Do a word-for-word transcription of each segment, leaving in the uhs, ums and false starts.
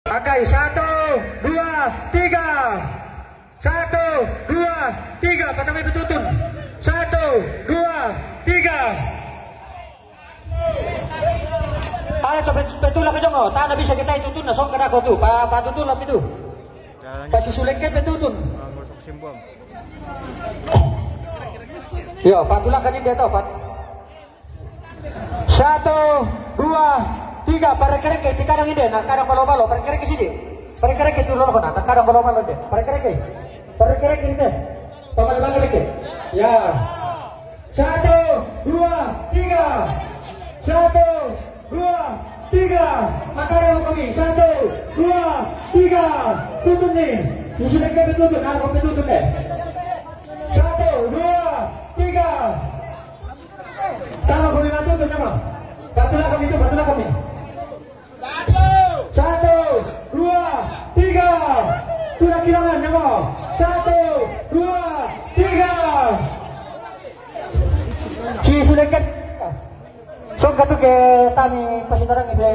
Pakai, satu, dua, tiga. Satu, dua, tiga. Patama i pe tutun. Satu, dua, tiga. Ale tu pe-, pe tulak ka jong o. Tana bisa kita i tutun, na songka dako tu. Pa, pa tutun lapi tu. Pasi sulek ke pe tutun. Yo, pa tulak ka ni de to, pa. Satu, dua, tiga, parekereke, ti kadang inde, na kadang balo-balo, parekereke sidi. Parekereke tu lolo kona, na kadang balo-balo inde. Parekereke. Parekereke inde. Pamale-male reke. Ya. Satu, dua, tiga. Satu, dua, tiga. Makare mo kami. Satu, dua, tiga. Tutun ni. Susu lagi tutun, aku tutun deh. Satu, dua, tiga. Tama kami matu tu, tama. Patula kami tu, patula kami. Satu, dua, tiga. Tulak kilangan, namo. Satu, dua, tiga. Si sudah ket. Songka tu ke tani pasinarang ibe.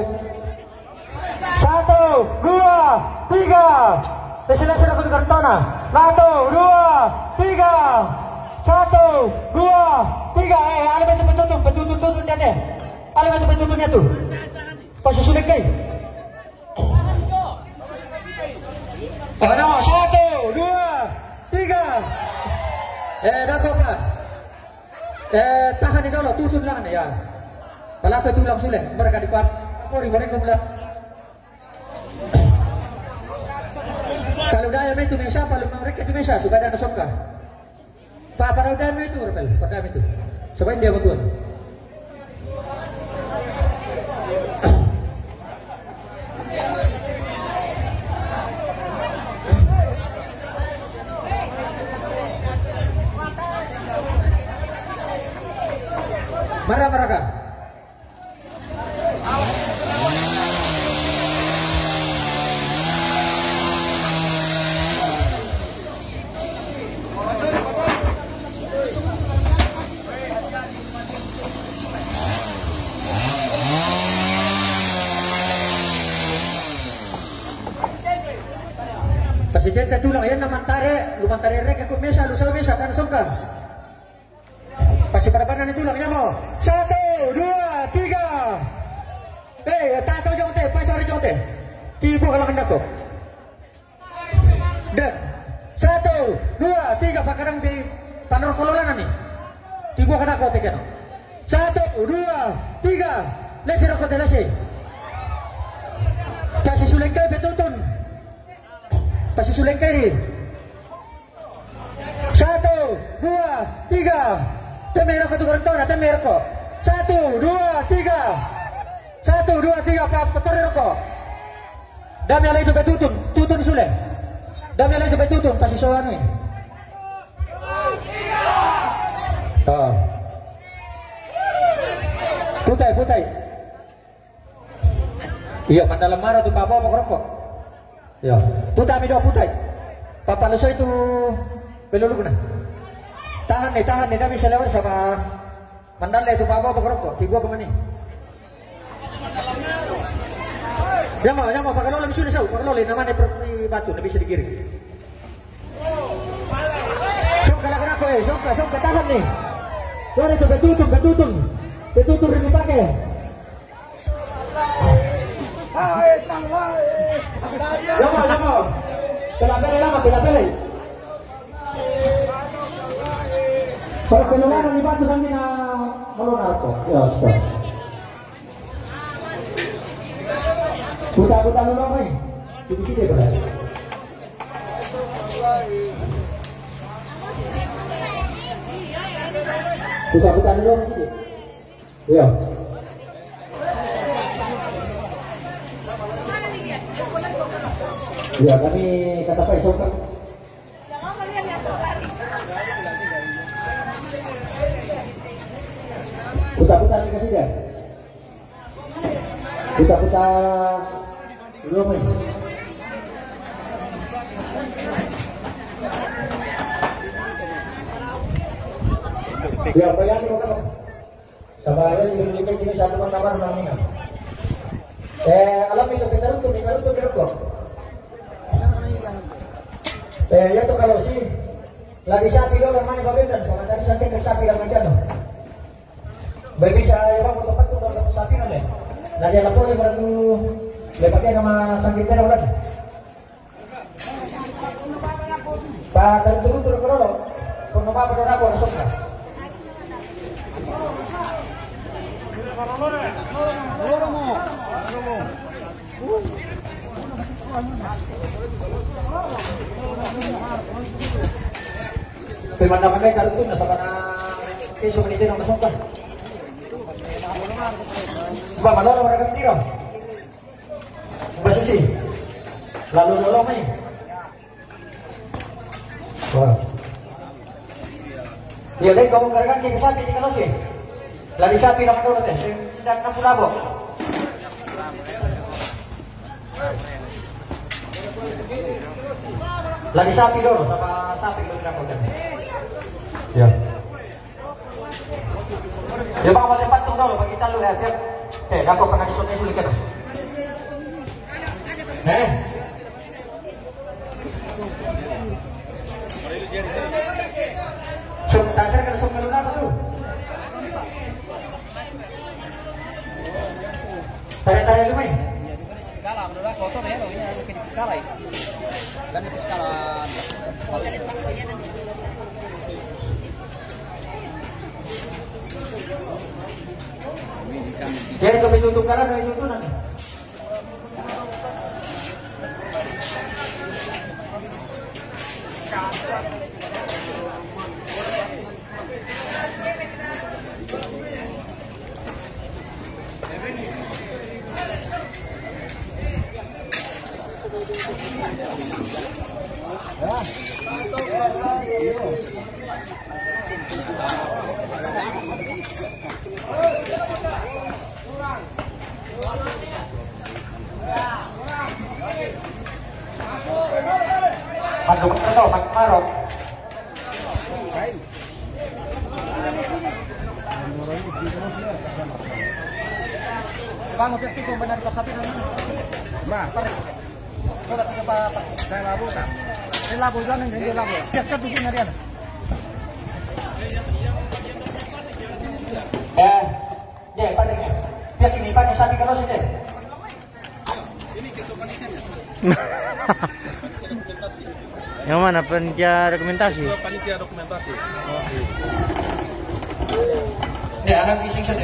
Satu, dua, tiga. Lesi-lesi aku tukar tona. Satu, dua, tiga. Satu, dua, tiga. Eh, ale betul, betul, betul, betul, betul, betul, betul. Ale betul, betul, betul, betul. Pasi sulek kai. Oh, no, satu, dua, tiga. Eh, dako pa. Eh, tahan ni dolo, tutun lah ni, ya. Pala ko tulang sule, mereka di kuat. Pori, mereka pula. Kalau daya me itu mesa, kalau mereka itu mesa, supaya ada songka. Pa, para daya me itu, Rebel, para daya me itu. Supaya dia betul. Mara, mara ka. Presidente tulang, yan na mantare, lu mantare reke ku mesa, lu sau mesa, kan songka. Pasi pada-pada ni tulang, namo. Satu, dua, tiga. Eh, tato jong te, pasar jong te. Tibu kalau hendak ko. Dan satu, dua, tiga, pakarang di panor kololan ni. Tibu kada ko te keno. Satu, dua, tiga. Lesi roko te lesi. Pasi sulek kai pe tutun. Pasi sulek kai di. Satu, dua, tiga. Teme roko tu korentona, teme roko. Satu, dua, tiga. Satu, dua, tiga, pa, pa, tore roko. Dame ala itu pe tutun, tutun sule. Dame ala itu pe tutun, pasi soan ni. Oh. Putai, putai. Iyo, mandalam mara tu pa bobo roko. Iyo. Putai mi do, putai. Papa lusoi tu beluluk na. Tahan ni, tahan ni, dame selewar sama. Mandale tu pa bobo roko, tibu ko mani. Jama, jama, pakalole mi sule sau, pakalole, namane per-, i batu, na bisa digiring. Songka lakan aku, eh, songka, songka, tahan ni. Wale tu pe tutun, pe tutun. Pe tutun rini pake. Lama, lama. Pela pele lama, pela pele. Kalau keluaran di batu nanti na, kalau narko. Ya, sudah. Puta-puta dulu apa ni? Cuci dia pernah. Puta-puta dulu apa sih? Iya. Iya, kami kata Pak Isok, Pak. Puta-puta ni kasi dia. Puta-puta dulu ni. Ya, bayangin, Pak. Sabaran di Belitung ini satu martabat namanya. Eh, alam itu kita runtuh, kita runtuh, kita runtuh. Eh, ya tu kalau si lagi sapi dolo mani pabendan, sama tadi santai ke sapi dan manjano. Baik bisa ya bang, tempat tu kalau sapi nale. Lagi lapor lima ratus, lepas dia nama sakit dia ulan. Patang turun-turun ke dulu. Kono apa dulu aku langsung. Pemandangannya kalau tu nasa kana isu menit nang masuk kan. Ba, malolo mereka tiro. Ba susi. Lalu dolo mai. Wah. Iya, deh, kau mereka kita sapi di kalau sih. Lagi sapi nama dulu deh. Tidak nak pula bo. Lagi sapi dulu, sama sapi dulu tidak kau deh. Ya. Ya, bang, mau tempat tu dulu bagi talu ya, biar. Eh, aku pernah disuruh sulit kan? Eh. Sum, tasir kan sum kalau apa tu? Tarik-tarik lu mai. Skala, menurut aku, foto ya, lo ini, mungkin skala ya. Dan skala. Jadi kami tutup kanan, kami tutup nanti. Pag lumakad ako, pag marok. Vamos, que estoy con buena educación. Ma, pare. Ora, pare, pa, pa. Dai la ruta. E la vuoi, già non è la vuoi. Piazza tu, Mariana. Eh, niente, pare che. Perché mi pare sapi che non si deve. Yang mana panitia dokumentasi? Itu panitia dokumentasi. Ya, anak bising saja.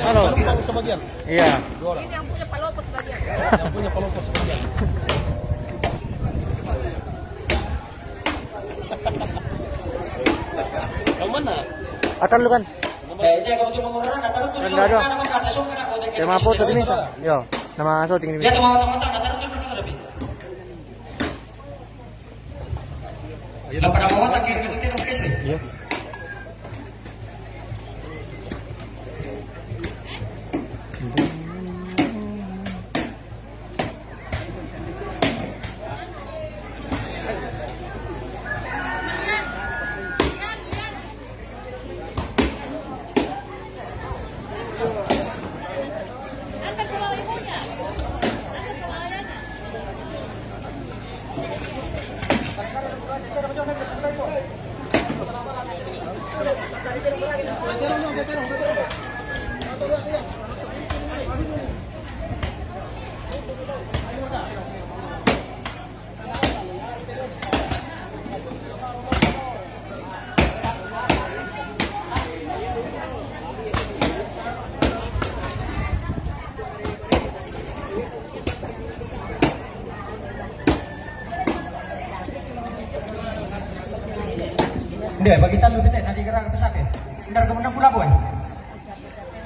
Halo. Satu sama bagian. Iya. Dua orang. Ini yang punya Palopo sebagian. Yang punya Palopo sebagian. Yang mana? Akan lu kan? Eh, dia kalau cuma orang kata lu tuh. Enggak ada. Nama foto ini. Yo, nama shooting ini. Dia cuma otak-otak kata lu tuh lebih. Iya. Apa nama otak kiri kata tidak oke sih? Iya. Nde, bagi talu bete, nanti gerak ke pesawat ya. Ntar kemudian pula boy.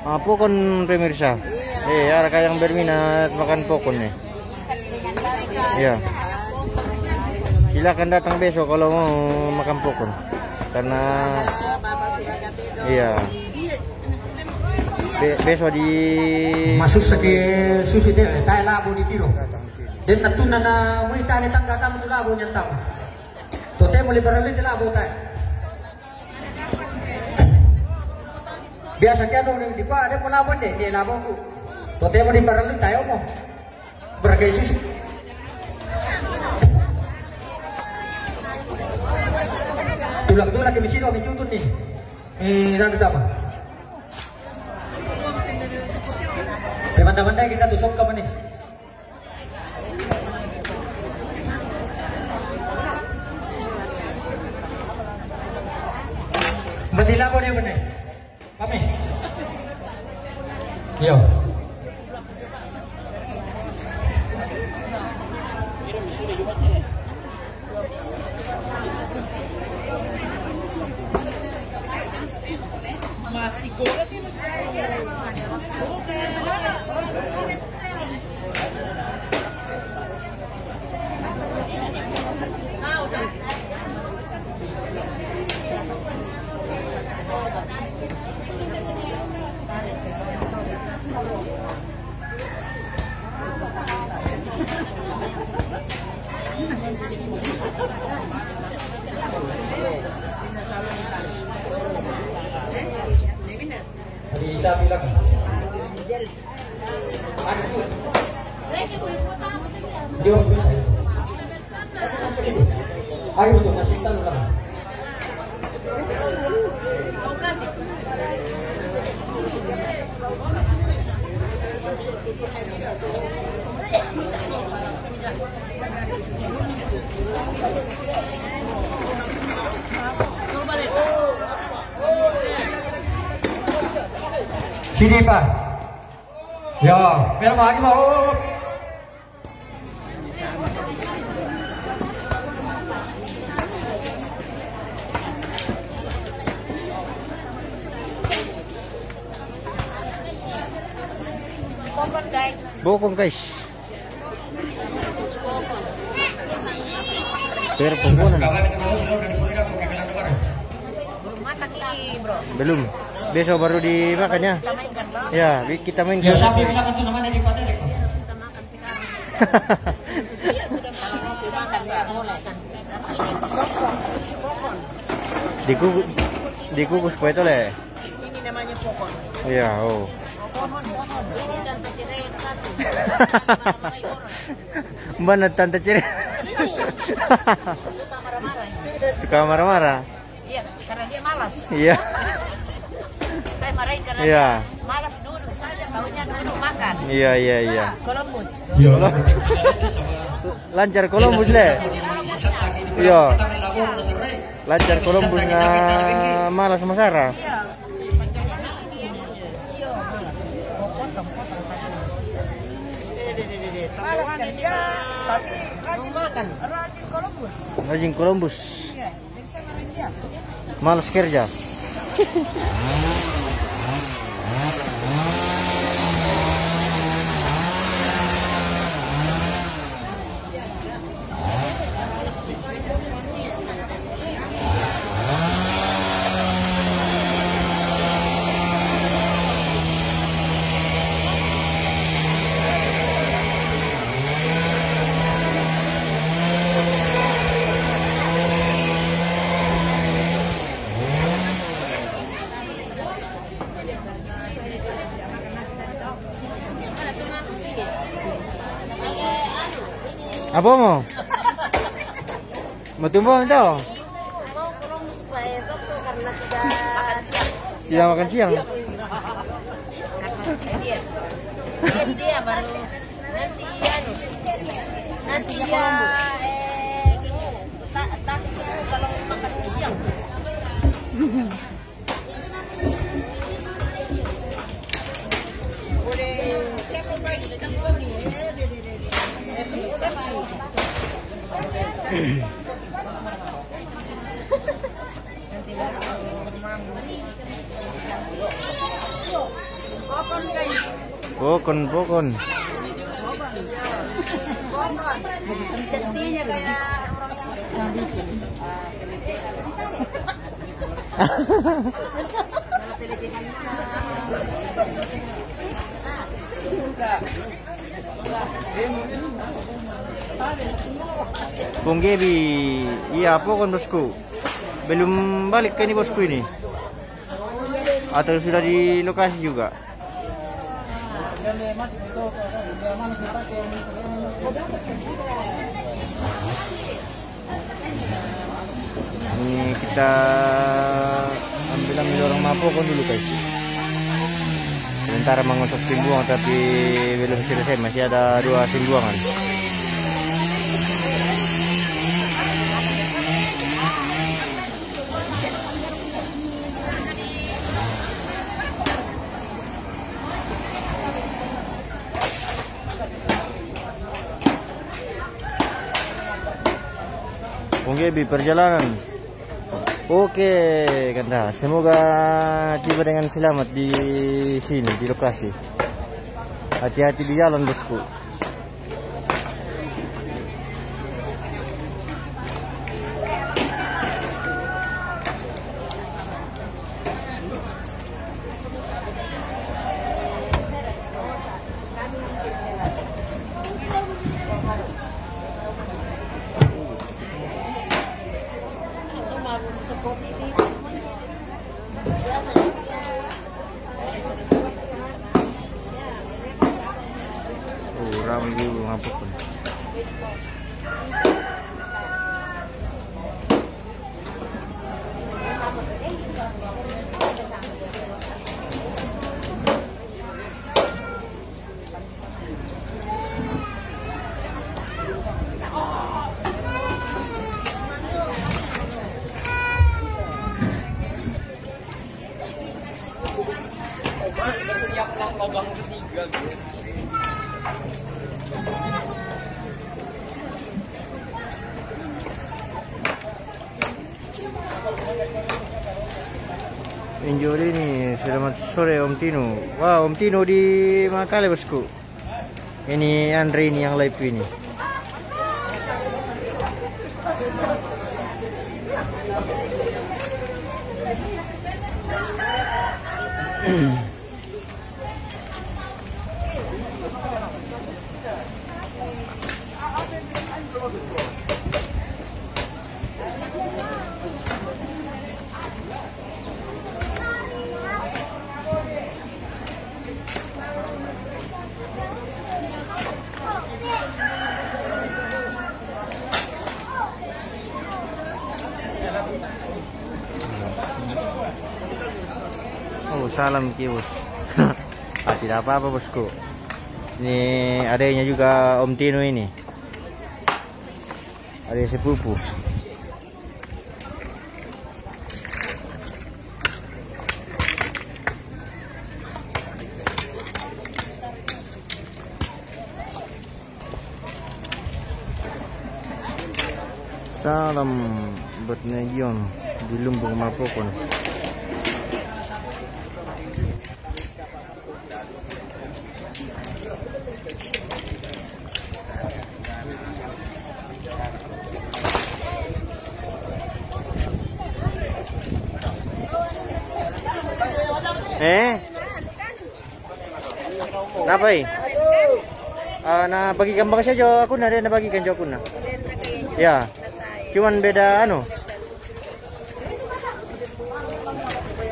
Ah, pokon, pemirsa. Eh, ada yang berminat makan pokon nih. Iya. Silakan datang besok kalau mau makan pokon. Karena iya. Be-, besok di masuk segi susi te, tai labo di tiro. Dan natuna na mui tani tangga tamu tu labo nyatamu. Totemo liberal itu labo tai. Biasa kia dong di kua ada pun labo deh, dia labo ku. Totemo di barang lu tayo mo. Berkai susu. Tulak-tulak ke misi do, ami tutun ni. Eh, lalu tama. Pemanda-manda kita tu sokka mani. Mati labo dia benar. Kami. Yo. Masih goreng sih, masih goreng. Tadi Isa bilang. Ayo, betul, masih tahu lah. Sini, Pak. Ya, memang lagi mau. Bokon, guys. Pero pokon. Belum. Besok baru dimakan ya. Ya, bi- kita main. Ya, siapa yang bilang itu namanya di Padang itu? Dikukus, dikukus kue itu le. Ini namanya pokon. Iya, oh. Pokon, pokon. Ini tante cerai satu. Mana tante cerai? Ini. Suka marah-marah. Suka marah-marah. Iya, karena dia malas. Iya. Saya marahin karena dia malas duduk saja, taunya duduk makan. Iya, iya, iya. Columbus. Lancar Columbus le. Iya. Lancar Columbus na malas masara. Iya. Malas kerja, tapi rajin makan. Rajin Columbus. Rajin Columbus. Iya. Malas kerja. Apa mau? Mau tumbuh itu? Mau ke rumah supaya satu karena sudah makan siang. Tidak makan siang. Karena sudah dia. Dia, dia baru nanti anu. Nanti dia eh tak tak kalau makan siang. Bokon, bokon. Bung Gebi, iya, bokon bosku. Belum balik ke ini bosku ini? Atau sudah di lokasi juga? Ini kita Kita ambil-ambil orang mapokon dulu, guys. Sementara mengusut timbuang, tapi belum selesai, masih ada dua timbuangan. Kong Gebi perjalanan. Oke, kanda. Semoga tiba dengan selamat di sini, di lokasi. Hati-hati di jalan, bosku. Oh, ramai juga mapokon. Siaplah lubang ketiga, guys. Injuri ini, selamat sore Om Tino. Wah, Om Tino di Makale, bosku. Ini Andre ini yang live ini. Oh, salam, Ki Bos. Ah, tidak apa-apa, bosku. Ini adanya juga Om Tino ini. Ada sepupu. Salam buat Negion di Lumbung Mapokon. Eh? Napa i? Ah, na bagi kambang saja aku na, dia na bagi kan aku na. Ya. Cuman beda anu.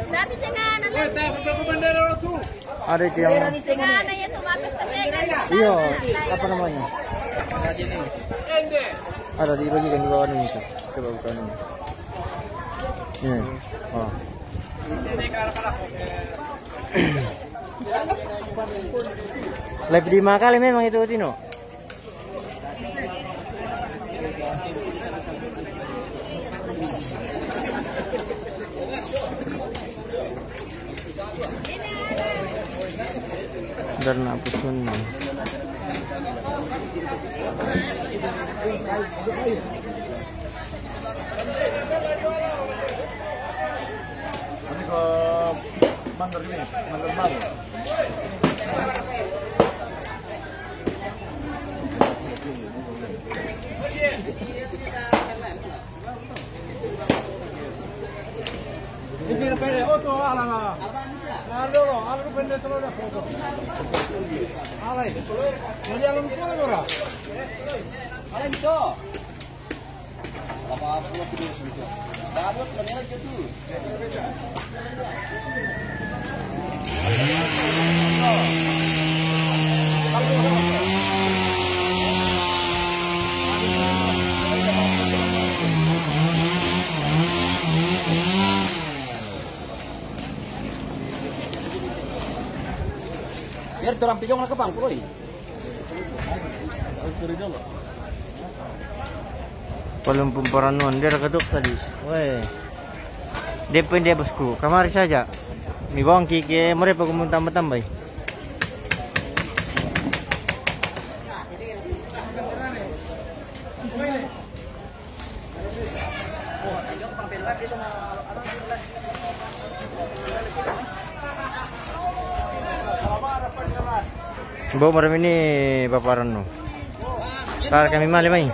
Tapi saya nggak ada lagi. Ada itu yang Saya nggak ada ya tuh, maaf, Mister, saya nggak ada. Iya, apa namanya? Ada dibagikan di bawah ini, tuh. Coba buka ini. Ini. Oh. Live di Makale memang itu, Tino. Dari na pusun. Ini ke Manggar ini, Manggar Baru. Ini pede, otro, ala, ala. Ala, ala, pede, otro, ala. Ala, ini alam semua, ora? Ala, itu. Biar orang pijong na kapang, boy. Palum pumparan nuan, dia kadok tadi. Weh. Dia pun dia bosku. Kamari saja. Mi bawang kiki, mereka pun tambah-tambah. Bo, marami ni paparan no. Para kami mali mai.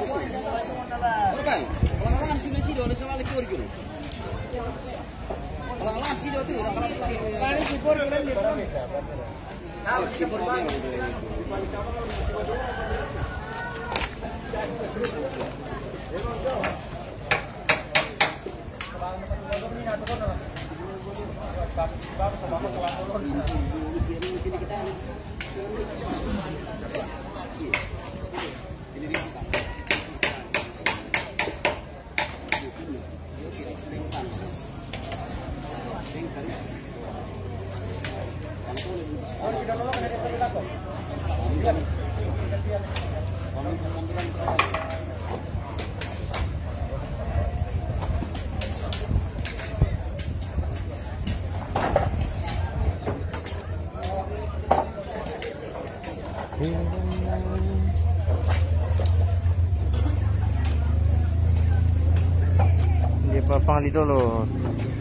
Dia papang di dulu.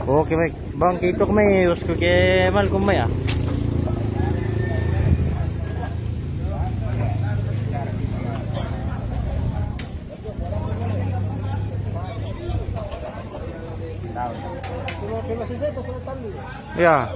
Oke, baik. Bang, kita kemai, usku ke mal kumai ya. Ya.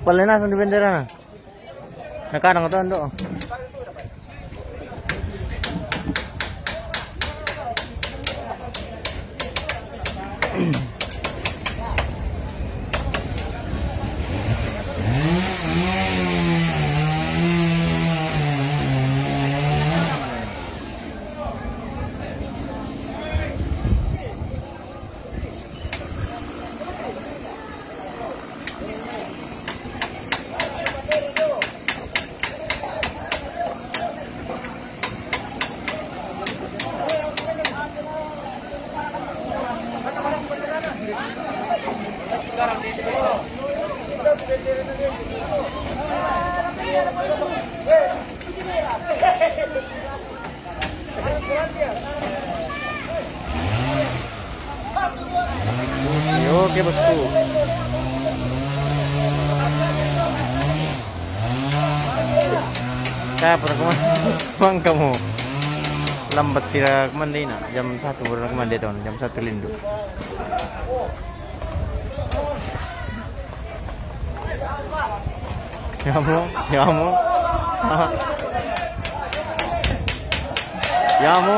Pala na, saan di bendera na? Nakadang to, ando. Yo, oke, bosku. Kapan kamu? Bang kamu. Lambat tidak kemana ini? Jam satu baru kemana dia, tahun? Jam satu lindu. Ya mo, ya mo. Ya mo.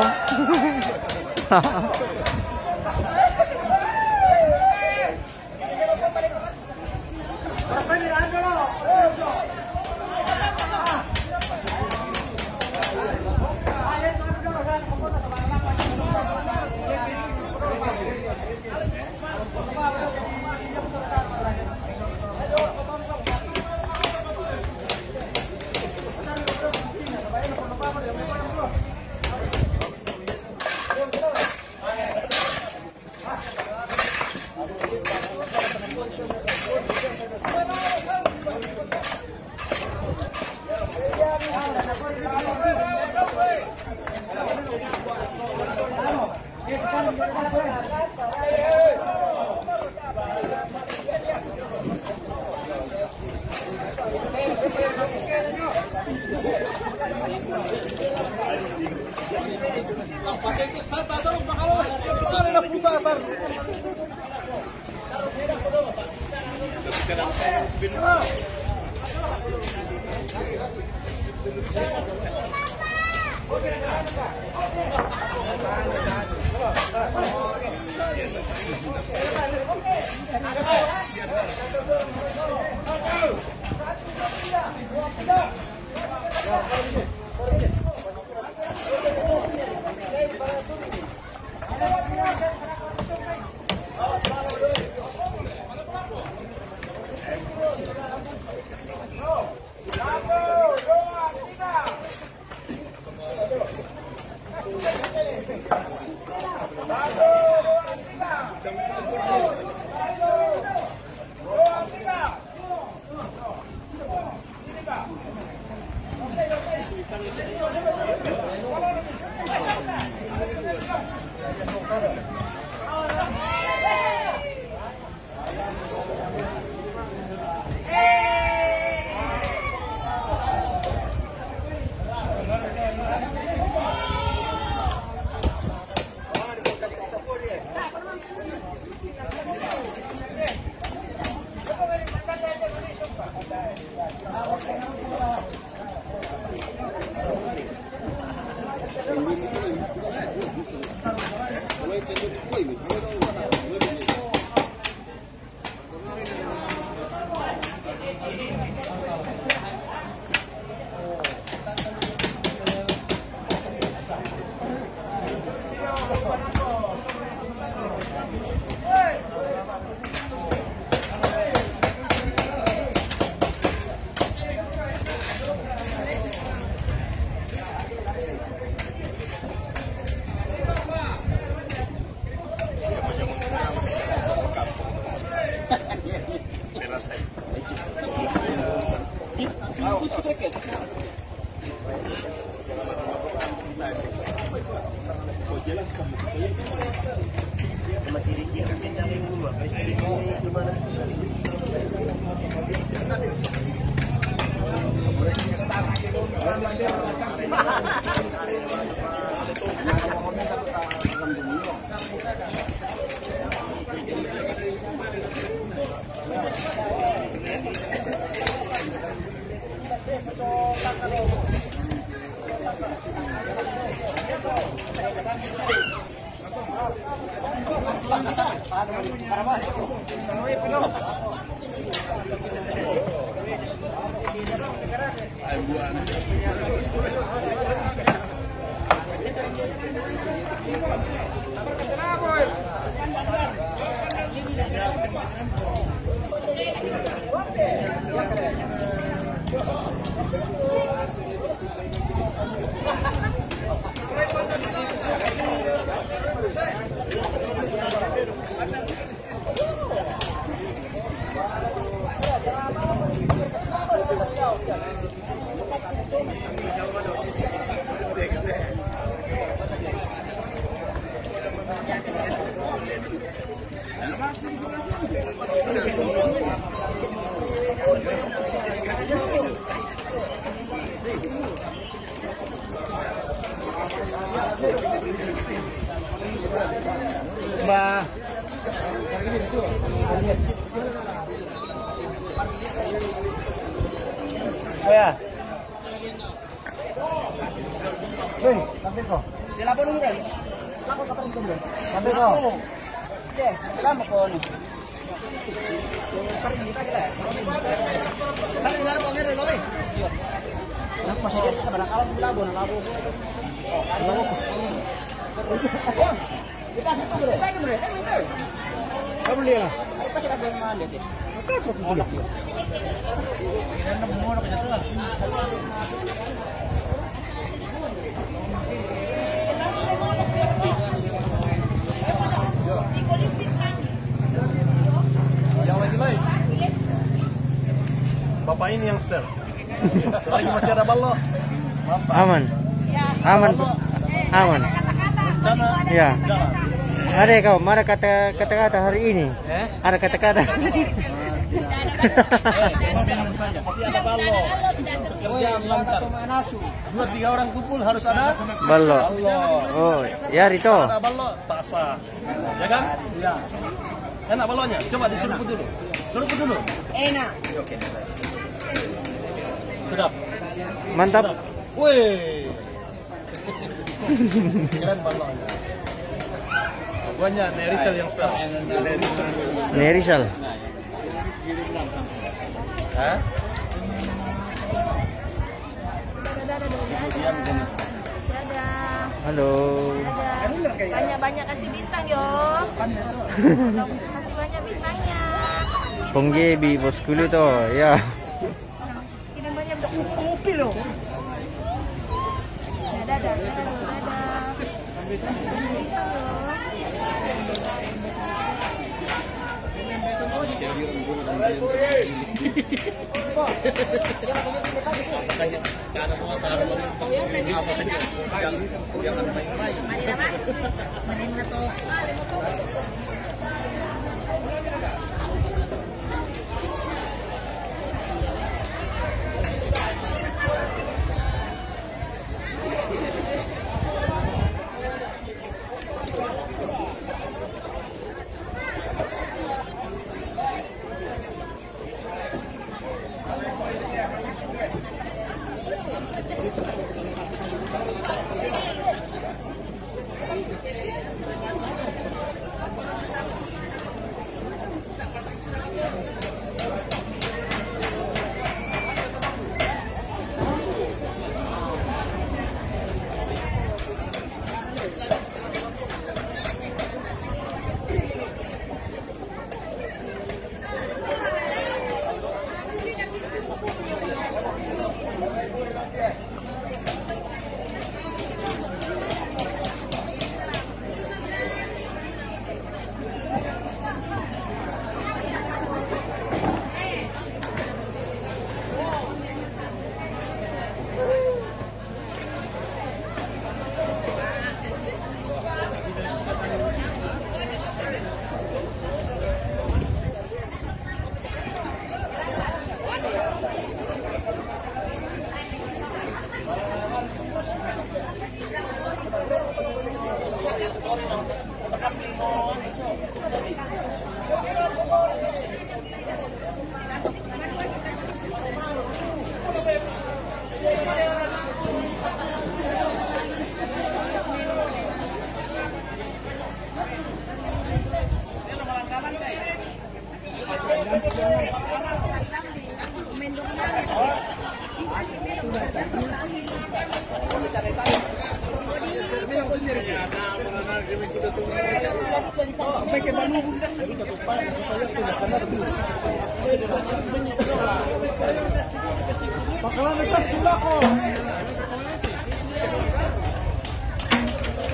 Ba. Oya. Hei, sampai ko. Dia lapor dulu, kan? Lapor, lapor dulu, kan? Sampai ko. Oke, selamat ko ni. Masih dia sama anak alam di Labuan, Labuan. Labuan. Kamu lihat lah. Bapak ini yang setel. Selagi masih ada balok. Aman. Aman. Aman. Ya. Ada kau, mana kata-kata hari ini? Ada kata-kata. Pekerjaan lancar. Dua tiga orang kumpul harus ada ballo. Oh, ya, Rito. Ada ballo, paksa. Ya kan? Enak ballonya. Coba diseruput dulu. Seruput dulu. Enak. Sedap. Mantap. Sedap. Wih. Keren ballonya. Pokoknya Nerisel yang start. Nerisel. Hah? Dadah, dadah, dadah. Dadah. Halo. Dadah. Banyak-banyak kasih bintang, yo. Kasih banyak bintangnya. Penggebi bos kulu to, ya. Tidak banyak bintang. Kopi lo. Dadah, dadah, dadah.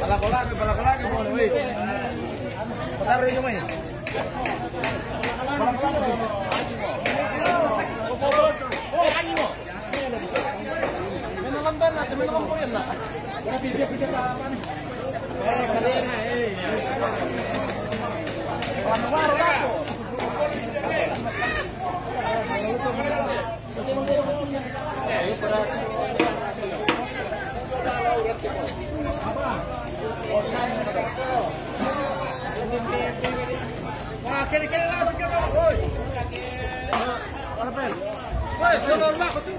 Palakolaki, palakolaki, pone, wei. Pataro ino mai. Woi, sono là, tu.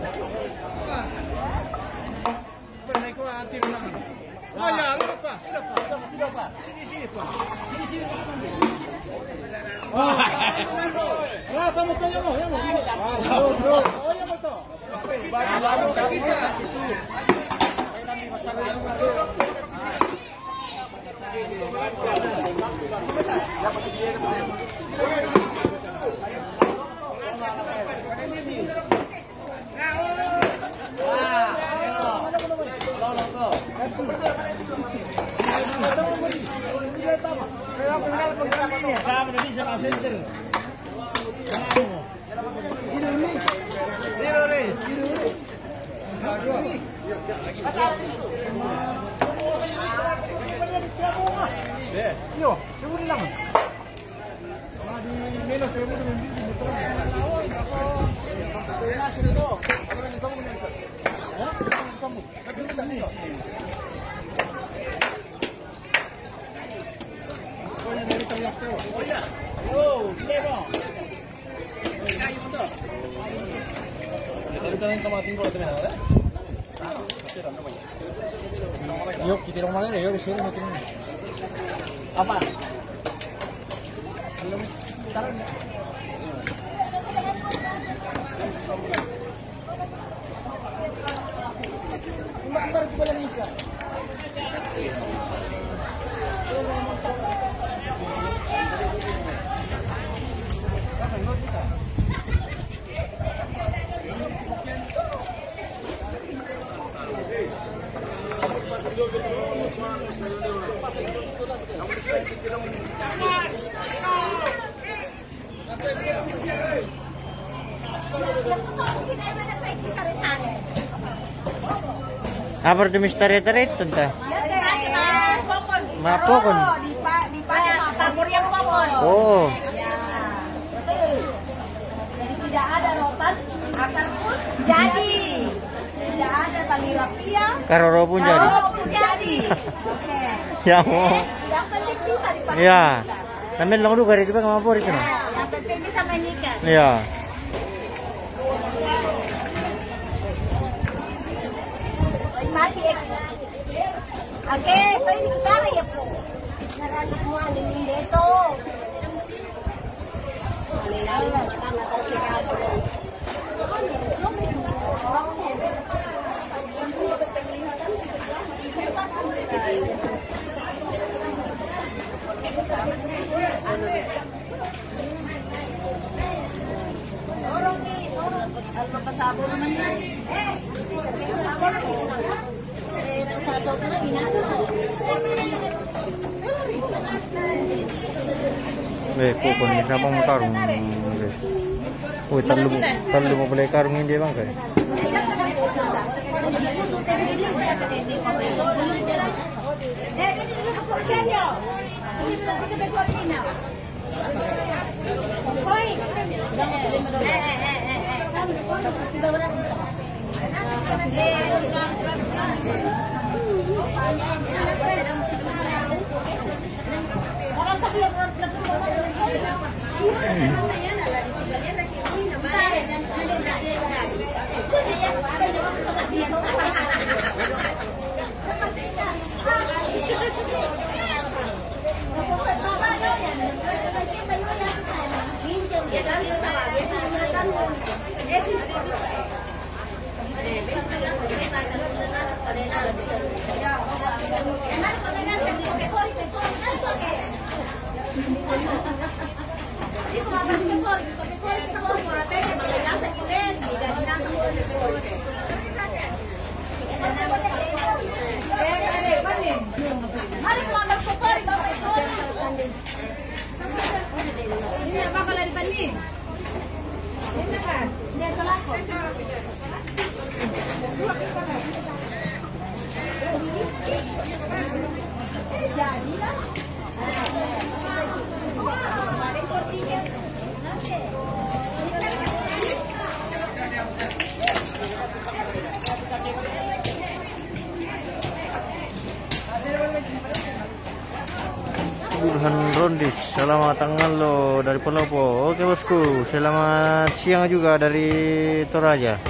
Wala, ano ka pa? Sino pa? Sino pa? Sini, sini pa. Sini, sini pa. Ah, tama to, yan mo, yan mo. Ah, bro, bro. Oh, yan mo to. Bago, bago ka kita. Yo, kita rumah ni, yo, di sini. Apa? Apa itu misteri tadi, Tante? Ma pokon. Oh. Jadi tidak ada rotan, akar pun jadi. Tidak ada tali rafia, karoro pun jadi. Karoro pun jadi. Oke. Ya, mau. Yang penting bisa dipakai. Ya. Sambil nunggu hari itu kan mau itu, no? Yang penting bisa main ikan. Iya. Mati, eh. Oke, kau ini bicara ya, Po. Naranik mo, ano yung deto? Eh, kok kondisi apa mau karung? Wih, terlalu, terlalu mau beli karung ini, Bang, kayak. Burhan Rondis, selamat tanggal lo dari Palopo. Oke, bosku, selamat siang juga dari Toraja.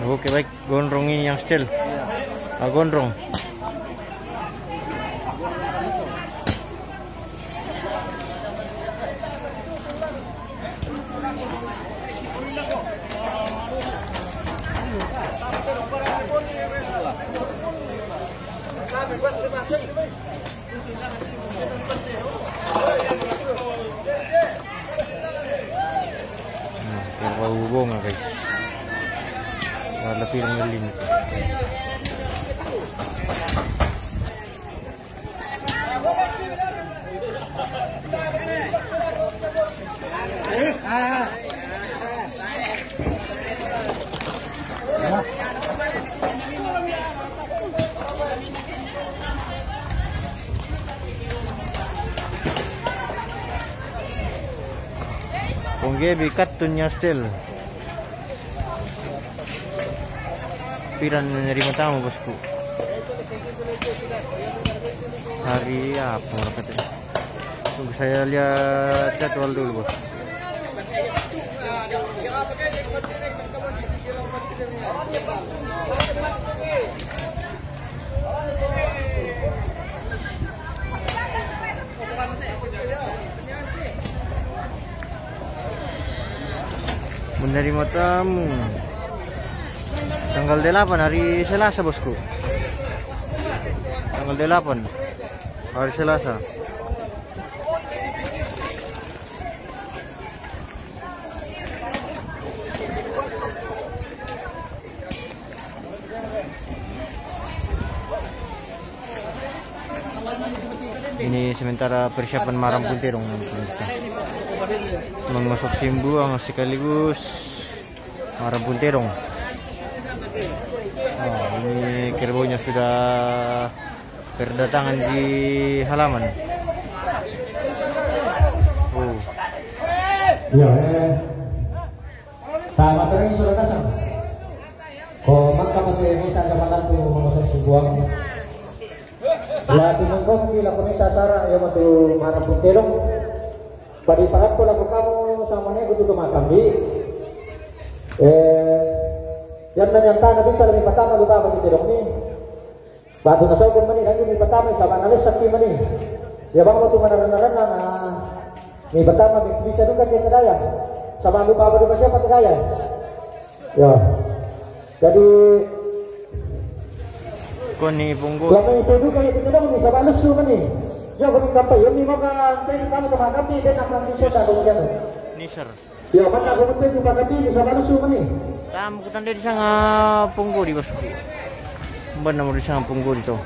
Oke, baik, gondrong ini yang setel. Ah, gondrong. Nah, kerbau bunga, guys. Wala pilang ngalin. Punggebi katun yang setel. Piran menerima tamu, bosku? Hari apa, berapa tadi? Tunggu saya lihat jadwal dulu, bos. Menerima tamu. Tanggal delapan, hari Selasa, bosku. Tanggal delapan, hari Selasa. Ini sementara persiapan Maram Puntirong. Mengosok simbuang sekaligus Maram Puntirong. Oh, ini kerbaunya sudah berdatangan di halaman. Oh. Ya, eh. Tama terus sudah kasar. Ko maka pake misa ada manantu mengosok simbuang. Lati mengkopi la punisa sara ya matu Maram Puntirong. Padi parappo lako kamu samane kutu tu makambi. Eh, yang nanyantana bisa lebih pertama lupa bagi Puntirong ni. Batu nasokong mani lagi mi pertama sama nalesaki mani. Ya bang waktu mana renna-renna na mi pertama mi bisa duka dia kedaya. Sama lupa apa duka siapa kedaya. Ya. Jadi koni punggu. Lama itu duka itu kita mi sama lesu mani. Ya beri kampai ya mi maka nanti kamu sama kami dan akan bisa tak kemudian. Niser. Ya, mana aku betul tu pakai tu sama lesu mani. Tam kutanda di sanga punggu di bosku. Benar di sanga punggu di tu.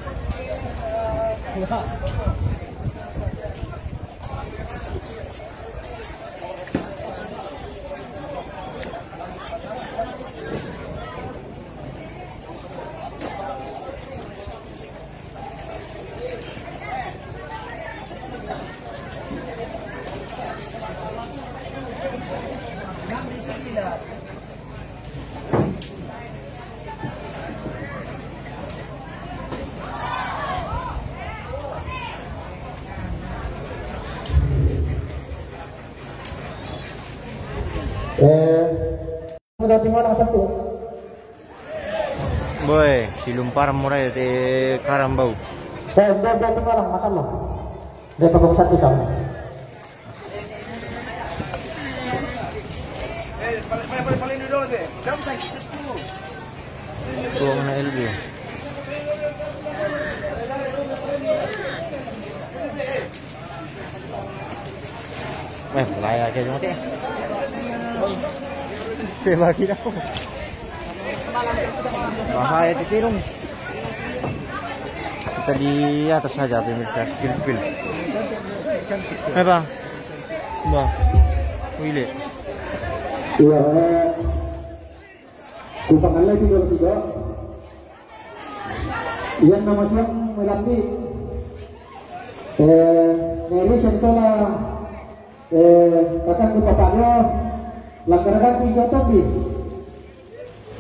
Eh, Udah tinggal nomor satu. Boy, si lumpar murai te karambau. Eh, udah, udah tinggal makan lo. Dia pokok satu sama. Tuang na L B. Eh, laya aja cuma teh. Saya bagi dah. Bahaya di tirung. Kita di atas saja pemirsa, kecil-kecil. Eh, Bang. Bang. Wile. Iya, eh. Kupang Allah juga juga. Iyan na masiang malambi. Eh, neri sentola, eh, kakak ku papanyo, langkaragan ti jotobi.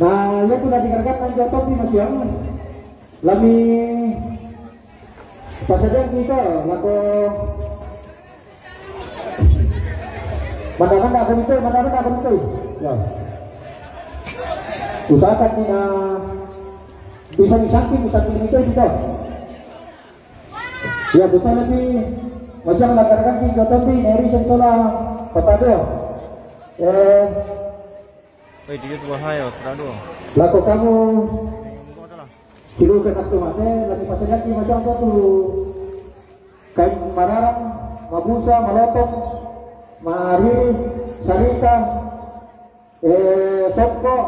Nah, iya tu na dikaragan nan jotobi masiang. Lami pasadiang kita, lako Manda-manda aku minta, manda-manda aku minta. Ya. Usahakan ni na bisa ni samping, samping itu, itu. Ya, betul lagi. Macam lah kadang-kadang kita tapi neri sentola papado. Eh, Woi, dia tu bahaya, terlalu. Lako kamu silukan aku mate, lagi pasal lagi macam apa tu? Kain mararang, mabusa, malotong, mariri, sarita, eh, sokko.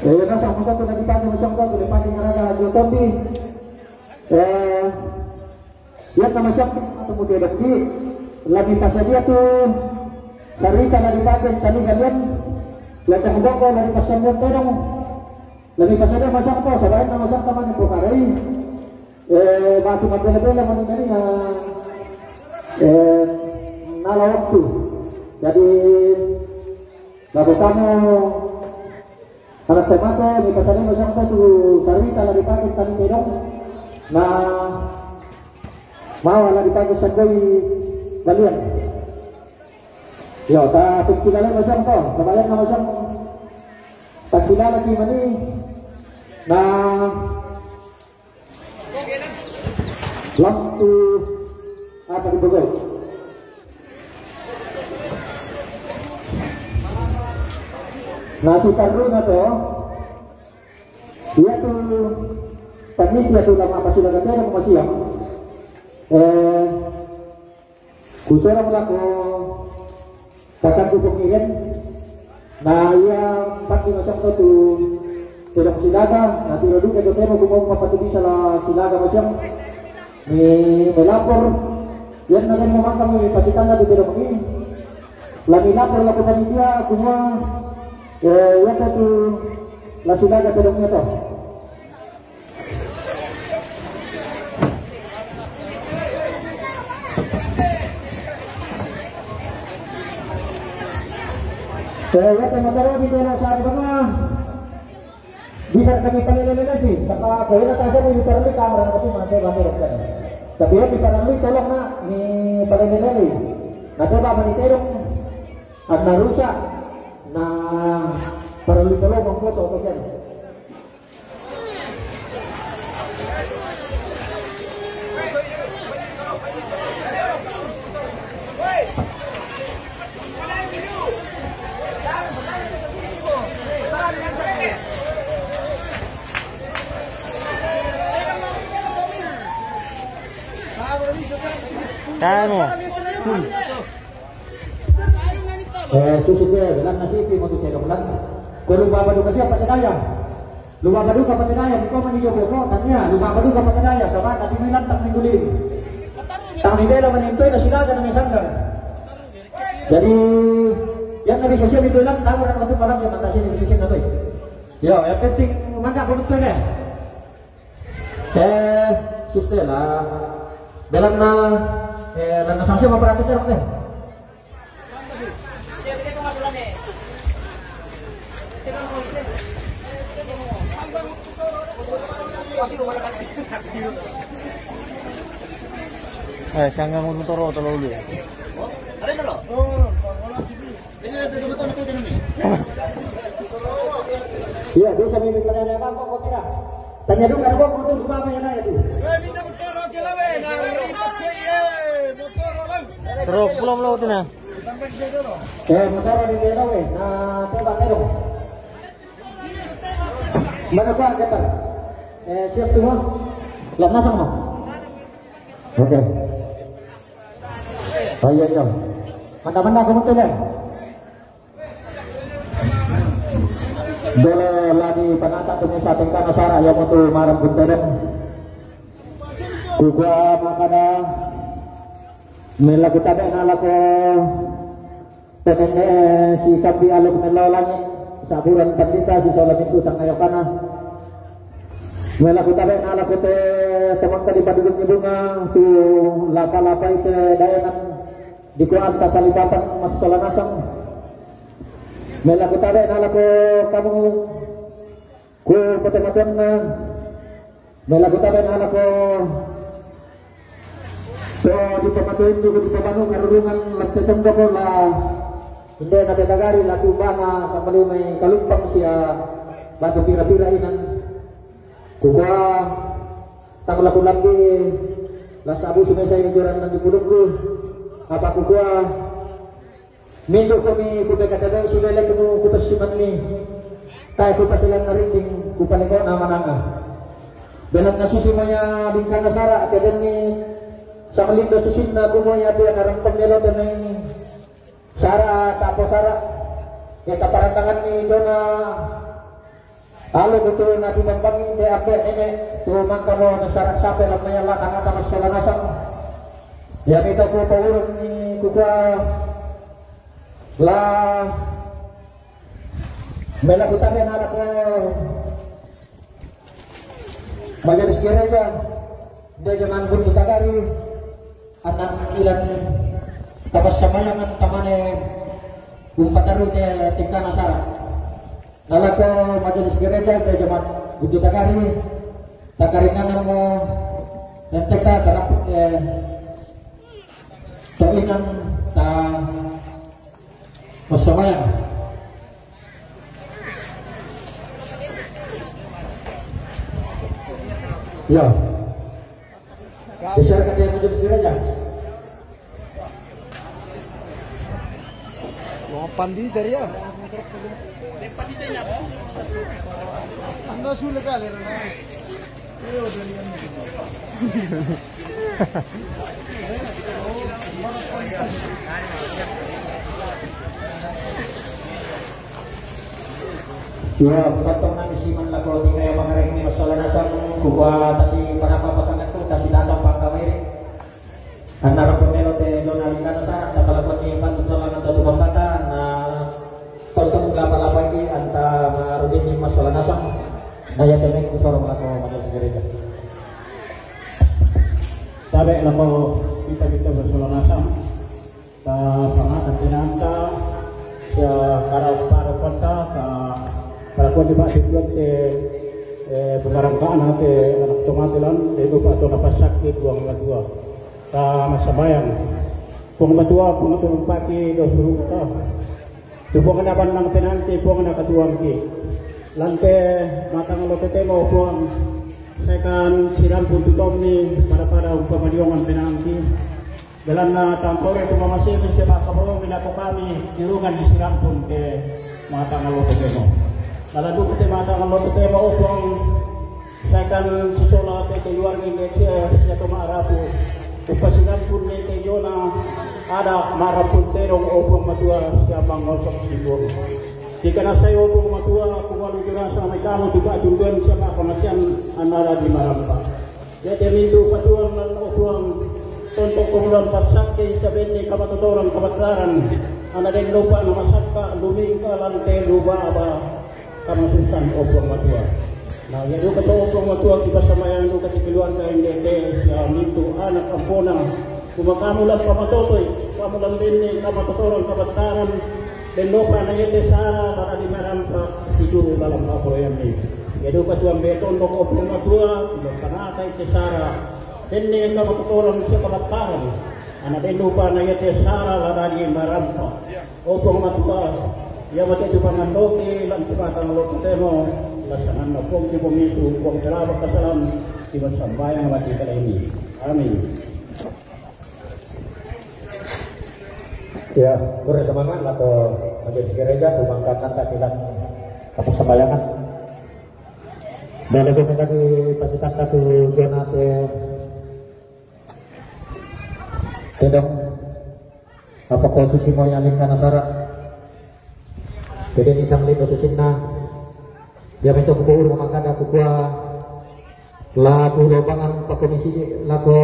Eh, nasa mo to na dipakai, mo to na dipakai nga raga, yung tombi. Eh, yan na masyam, atau mo diya dagdi. Lami pa sa diya to, sarita na dipakai, tali galian. Lagyan ko ko, lami pa sa mo to, lami pa sa diya, masyam to, sabayan na masyam ka man yung pukaray. Eh, mati mabela-bela man ini na, eh, nala waktu. Jadi, bago kamu anak saya mati, ni pasalin mo siya tu sarita lagi pakai tadi pedong. Na, mawa lagi pakai sa koy balian. Yo, ta pagkilala mo siya to. Sabayan na mo siya. Pagkilala ki mani. Na, Waktu apa di Bogor? Nasi taruna to. Iya tu panitia tu lama apa sudah kata yang masih ya. Eh, Kuserang lako pakan tu pengiren. Na iya empat lima sangka tu tedong silaga. Na tiro duka tu temo kumau mapatu bisa la silaga macam ni melapor. Yan na yan mo makam ni pasikan na tu tedong ni. Lami lapor lako panitia kumua. Eh, iya tu la silaga tedong niya to. Eh, wate mataro di tena sa di banga. Bisa kami palele-lele di. Sapa ko ina tasa mo yung parang kamera na pati mante bante rokkan. Tapi ya di parang tolong na ni palele-lele. Na to ba manitero. At narusa na parang tolong mangko sa otokan. Anu. Hmm. Eh, susu ke, belan nasi pi mau tu cedok belan. Ko lupa apa duka siapa tedaya? Lupa apa duka apa tedaya? Bukan mani jogo ko, tanya. Lupa apa duka apa tedaya? Sama tadi main lantak minggu lima. Tang ni bela manintoy na silaga na may sanggar. Jadi, yan na bisa siya dito lang, tama na ito palang yan, ang kasi ni bisa siya na to eh. Yo, yang penting, manda ko dito na eh. Eh, sister, ah, dalam na, eh, lang na sasya, maparati ka rin, eh. Eh, siyang nga motor, oh, talo ulit. Iya, bisa ni, bisa ni, apa, kok, kira? Tanya dulu, kan, kok, kok, tuh, apa yang nanya tuh? Terus, belum lo tuh, nah. Eh, motor di belo, eh. Nah, coba, terus. Mana, kok, kita? Eh, siap tuh, Bang? Lo masang, Bang? Oke. Oh, iya, iya. Manda-manda, kamu tuh, deh. Dolo lagi panata tu misa tengka nasara ya mutu marang kuntedong. Kukua makana mela kutabe nalako penene si kambi aluk melo langit saburan pandita si sola mintu sangayokana. Mela kutabe nalako te temangka di paduduk ni bunga tu lapa-lapa ite daenan. Di kuan ta salipatan mas sola nasang. Mela kutabe nalako kamu ku pete matuan na. Mela kutabe nalako to di pamatuan di di pamanu karurungan lante temboko la. Inde na te tagari la tu bana sama liu mai kalumpang sia batu pira-pira inan. Kukua tang la kulambi la sabu sumesa ini joran nan dipudukku. Apa kukua mindu kami kupeka tadai sudai lagi mu kupasimanni. Tai kupasilan narinding kupalengkona mananga. Belan na susi moya lingkana sara kedenni sama lindo susinna kumoya pia narang pemelo tenai. Sara tapo sara. Ya kaparantangan ni dona. Alu betul na tibambangi de ape nene tu mangkamo na sara sape lamaya la tangata masalah nasang. Ya mita ku paurun ni kukua la mela kutake na ko majelis gereja de jaman guru tagari anak ilan tapas samayangan tamane umpataru de tingkana sara. Nalako majelis gereja de jaman guru tagari takaringan mo enteka tanap eh toinan ta masamayang. Ya. Besar kata yang menjadi sekiranya. Mau pandita ya? Anda sulit kali. Ya, patong nami siman lako tingkai makarek ni masalah nasang kukua tasi panapa pasangan ku tasi datang pangkamere. Anna rampun melo te dona lingkana sara tapalakon ni pantu tolong atau tumampata na tonton lapa-lapa iki anta marudin ni masalah nasang. Na ya temek ku sorong lako majelis gereja. Tabe lako kita-kita bersolah nasang. Ta pangata tinanta sia para para kota ta para kota ba tujuan te eh, pemarangkaan te anak tomate lan te lupa atau dapat sakit buang matua. Ta masabayang buang matua pengatur paki do suruh ta. Tubuang na bandang penanti buang na katuang ki. Lante matang lo ketemo buang sekan sidang pun tutom ni pada-pada umpama diongan penanti. Dalam na tangkore tu mama sebe seba kaboro mina ko kami kirungan di sirampun ke mata ngalo petemo. Dalam duk te mata ngalo petemo opong sekan sisola te keluar ni ke sia to marapu. Upa sirampun ni ke jona ada marapu tedong opong matua siapa ngosok sibur. Jika nasai opong matua kumalu jona sama kamu juga tunduan siapa pengasian anara di marampa. Yate mintu patuang lan opuang tontok kumulan pasakke isabenne kamatotoran kabataran. Ana den lupa nama sakka lumingka lan te luba aba kamasusan opuang matua. Nah, ya duka to opuang matua kipasamayang duka ti keluarga indeke sia mintu anak ampona. Kuma kamu lan pamatotoi, kamu lan benne kamatotoran kabataran. Den dopa na yete sara para di marampa siduru dalam aporoyan ni. Yadu katuang beton dok opung matua dok panata ite sara. Denne ka makutoran sia kabataran. Ana den dopa na yete sara lada di marampa. Opung matua ya mate tu pangandoki lan tu mata ngalo temo. Lasangan na pong ti pomisu pong teraba kasalam. Di masambayang mati kala ini. Amin. Ya, beri semangat atau majelis gereja pemangkatan takilan apa sembayangan. Bele kami tadi pasti tata tu jonate tedong apa konstitusi mau nyalin karena sara. Jadi ini sang lindo susinna. Dia minta kukuhur maka ada kukua. Laku lobangan pakomisi lako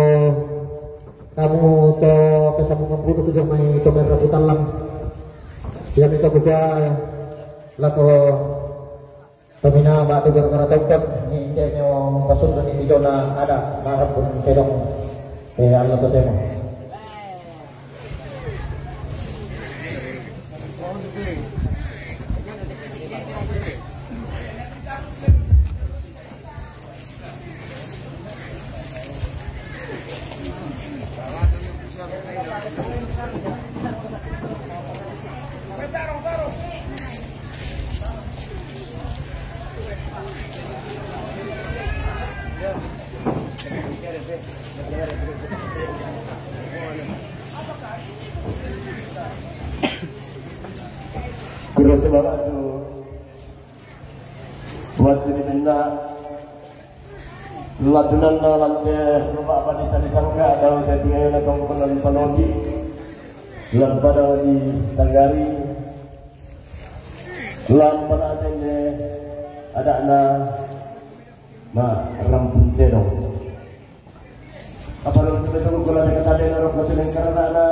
kamu to kesambungan putu tu jamai to merah putallang. Dia minta buka lako pemina batu gara-gara tongkot ni kemio pasun ni dijona ada marap pun kedong. Eh, Allah to temo. Kuro semangat tu. Waktu di minna latunanna lante Loba' Badi Salisangka, dao te tingayana tongkonan panodi lampada di Tagari, lampada tenne ada'na ma rampun tedong. Apa dong tu betul gula dekat tadi narok betul yang karena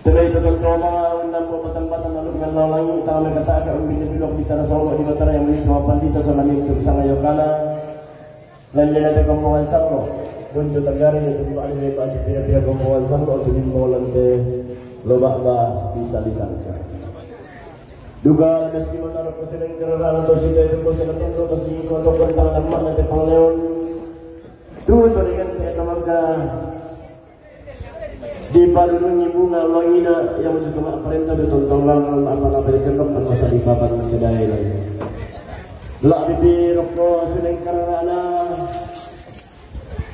Tebe itu tonto ma unnang bo batang-batang aluk nan lalangi, tangan kata aka umbin nabi lok di sana solo di Batara yang melihat sama pandita sama ni untuk sana yokana. Lan jana te kombongan sanglo. Buntu Tagari itu ba ni ba pira-pira kombongan sanglo tu di molan te Loba' Badi Salisangka. Duga ada si manaro ko sedang kerana to si te ko sedang to si ko to ko tangan mak na te pangleon. Tu to dengan te kamangka. Di padulungi bunga wangina yang untuk mak parenta di tontongan apa-apa di kendok dan masa di papan sedai lagi. La bibi rokko suneng kararana.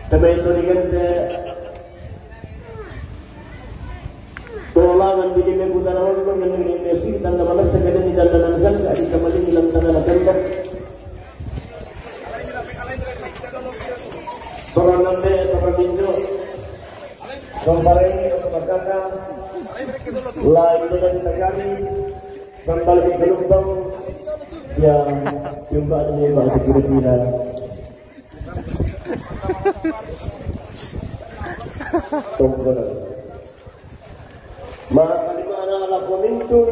Tebe itu digente. Tolaman di gene putaran wangina yang di gene sui tanda malasa kene di tanda nang sangka di kamaling ilang tanda na kendok. Toronan de, toronan injo. Kompareng, kompareng, lain dengan kita kami. Sambal di gelombang. Siang, jumpa ini, Pak, kira-kira. Tunggu. Maka di mana laku mintu?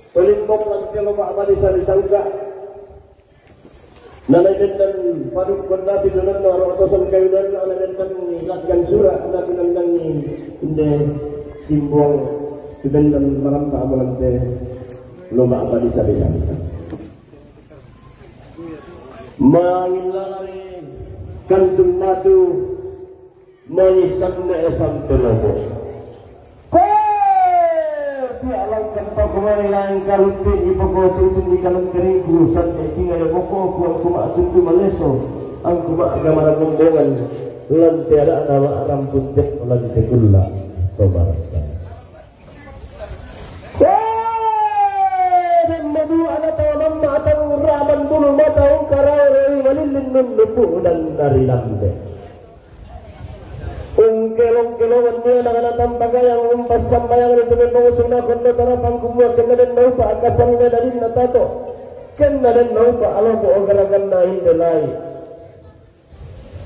Pelimbok lagi kalau Pak Badi sari sangka. Nalai dendan paduk konna pitunanna ro tosan kayunanna, nalai dendan lakkan sura, na pinandangi inde simbuang pibendan marampa amalante Loba' Badi Salisangka. Mangillalai kantung matu Mangissanna sampe lobo. Ko pia langkan pakumani laeng kaluppe ipoko tutun di kalengkeringku, sampe tingayo moko ku angku ma'tundu maleso, angku ma'gamara kombongan, lan te ada'na ma'rampun tekko lante kulla to marassa. Wah, dan madua ana tau mamma atang raman bulu mata ungkarau roi malillin nun nubu dan nari lambe. Ungkelong-kelongan nia na kana tampagayang umpassambayang ri tumembong sunakon no tarapang kumua kenna den naupa akasanna dadinna tato. Kenna den naupa alopo ogaraganna inde lai.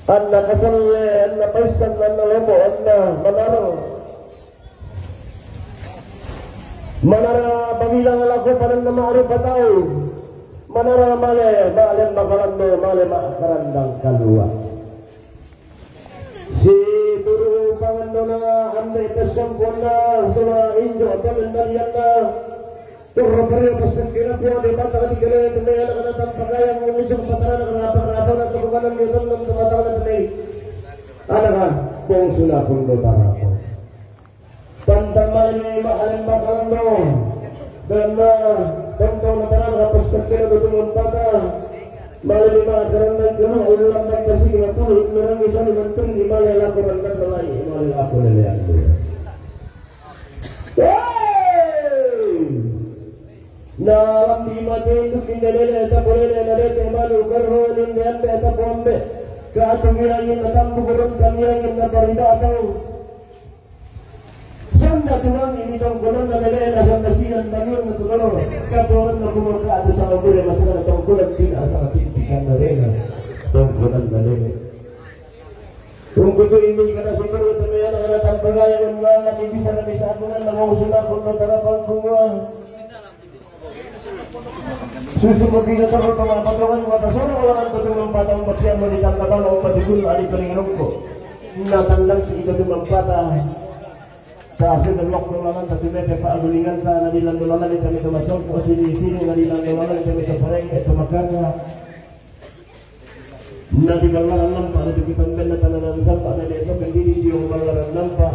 Anna kasalle, anna paissan, anna lobo, anna manarang. Manarang pabilang lako padanna ma'rupa tau. Manarang male, male makalambe, male ma'karandang kalua. Situru pangannona ambe' pessompoanna sola injo pamendalianna. Torro pario passakkena Puang Debata ri kalena tenne anak-anak tampakayang unnisung patarana rapa-rapana tu kukanan ri tonnang tu matana tenne. Anaka bongsuna kondo tarapa. Pantang malemi ma'alemma kalando. Belanna tontong nataranga passakkena tu tumampata. Malemi ma'akarannang kalua ullang makkasiki matulu innerangi sali menteri male lako mandanna lai male lako leleannu. Woi! Nalambi mate induk inda lele eta polele na dete manu garro ninde ambe eta pombe. Ka atu mirangin na tambu goronta mirangin na paribatang. Sanda tulangi ni tongkonanna lele na sanda sinan manuang na tulolo. Ka tuanna kumur ka atu sama bure masana tongkonan tina asal titik kanda lele. Tongkonanna lele. Tungkutu ini kada sikuru teme anak-anak tampagaya unmanga ni bisa na bisa apungan na mau sunakon no tarapang kumua. Susu mabina terus sama patongan mata soro lawan tu tumang patang matiang mani tanda bala umat dikul adi paling rongko. Na tandang tu itu tumang patang. Kasi delok lawan tapi mete pa agulingan ta na di lando lawan di kami tu masongko sini-sini na di lando lawan di kami tu pareng tu makanga. Na di ballaran lampa na di pambenna tananan sampa na di itu kendiri di ballaran lampa.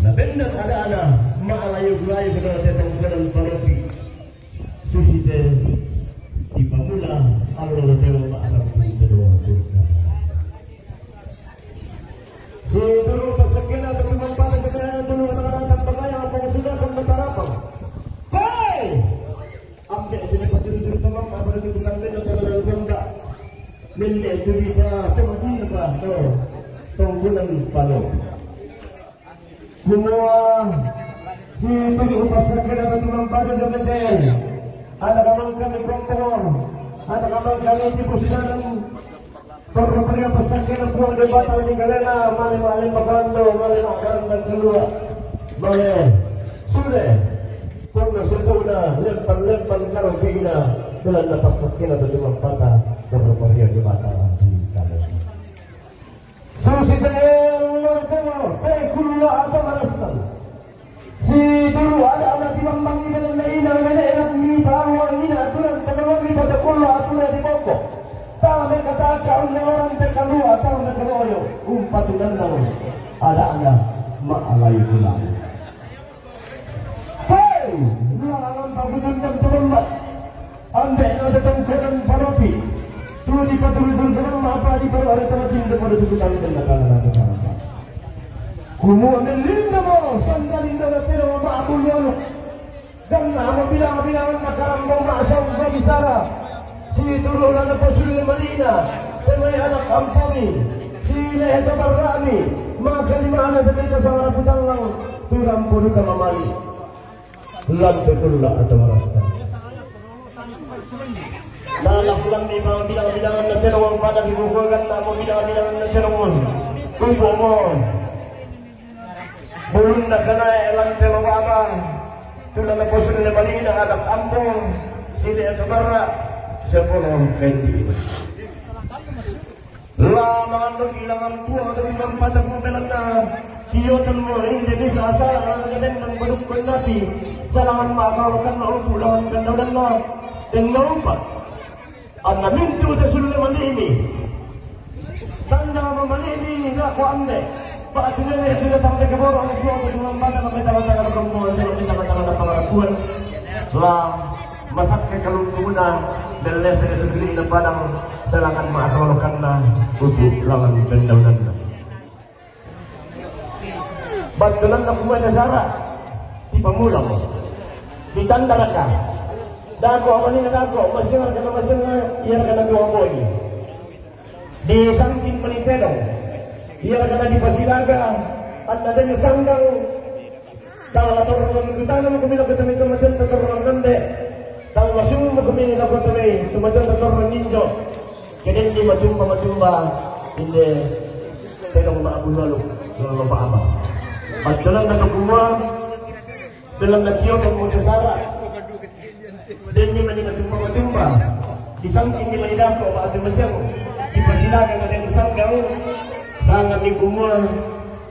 Na ben Inat ada-ada, ma'alayu-layu kada tetong kanan panopi. Susi te di pamula, Allah lo tewa ma'aram pun kedua. Si dulu pasakina, tapi mempata kena dulu anak-anak tak bagaya, apa sudah kan matarapang. Hei! Ampe' itu dapat juru-juru tamam, apa lagi bukan beda, kalau dalam gambar. Mende itu bisa, cuma di apa, tuh. Tonggunan palo. Kumua, si tujuh pasakina, tapi mempata juga ten. Ada kaman kami kompor, ada kaman kami di pusat. Parru paria pasakina Puang Debata ni kalena, male ma'lemma kando, male ma'karanda kalua, male sule. Punna sempurna, lempan-lempan karo ke'ina, belanna pasakina tu mampata, parru paria Debata ni kalena. Susi te allo temo, te kulla atau marassan. Si turu ada anak timambangi dengan lain, dengan lain, ni tahu angina aturan, teman ni pada kulla aturan di pokok. Tame kataka unne orang te kalua, tame kaloyo, umpatu nannang ada anak ma'alai pulang. Hei, lalang pagudun dan terlambat. Ambe' na tatongkonan palopi. Tu dipaturu-turu apa di palo ada tempat tinggal pada tujuh tahun dan datang na tatangka. Kumua mellingamo, sandali na natero ma'bulu anu. Dan amo bilang-bilangan na karambau ma'sau gua bisara. Si turu lana pasulle malina, temai anak ampomi, si lehe tabarra'mi, maka limana temai tasangara putallang, turang poduka mamali. Lampe kulla atau marassa. Nala kulambi bilang-bilangan na tenong pada dibukuakan, namo bilang-bilangan na tenong. Kubo mo. Bulunna kanae lante lo baba. Tulana posunne malina anak ampo. Sile atau barra. Sepuluh kendi. La mangandoki langan Puang ri mampata pung belanna, kiotonmo inde bisa asala ala nabennang padukku napi, salangan ma'kalokanna upu lawan dandaudanna, tenna upa. Anna mintu tasulle mali'mi. Tanda mamali'mi lako ande. Ba'tu nene tu datang deka borong Puang ri mampata mami tanga-tanga rombongan, selalu tanga-tanga pangarapuan. La masakke kalungkuna, bellesa ke tugili'na padang, selangan ma'akalokanna upu lawan pendaunanna. Battunanna kumua nasara, tipamulamo. Ditandaraka. Dako amanina dako, masingarka na masinga, iarka na dua boi. Di sangking mani tedong, iarka na dipasilaga, anna den sanggang, Tala torrong kutanammi lako tau tomatoanta torrong nande. Tala masummukomi lako tau tomatoanta torrong ninjo. Kedenni matumba-matumba inde tedong ma'bulu alu lalo ba'ba. Battunanna to kumua, belanna tio tommo sara. Denni mani matumba-matumba. Di sangking ni mani dako ba'tu masiang. Dipasilaga na den sanggang. Sangammi kumua,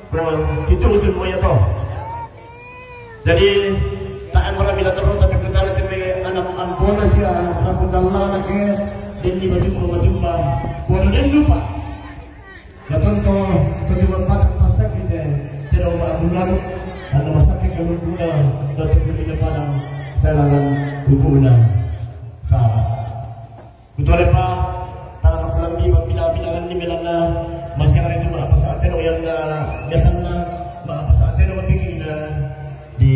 ko titujun mo iya to. Jadi, ta'en mara mila terro tapi kutana temme anak ampona sia rapu tallana ke, denni matumba-matumba. Polo den lupa. Katonto, tujungan padang passakkite, tedong ma'bulu alu, anna masakke kalungkuna, datu kullina padang, salangan upu'na, sara. Kutolepa, tala kulambi pambilang-bilanganni belanna, masiang ritu ma'pasa tedong ianna biasanna, ma'pasa tedong pikirna di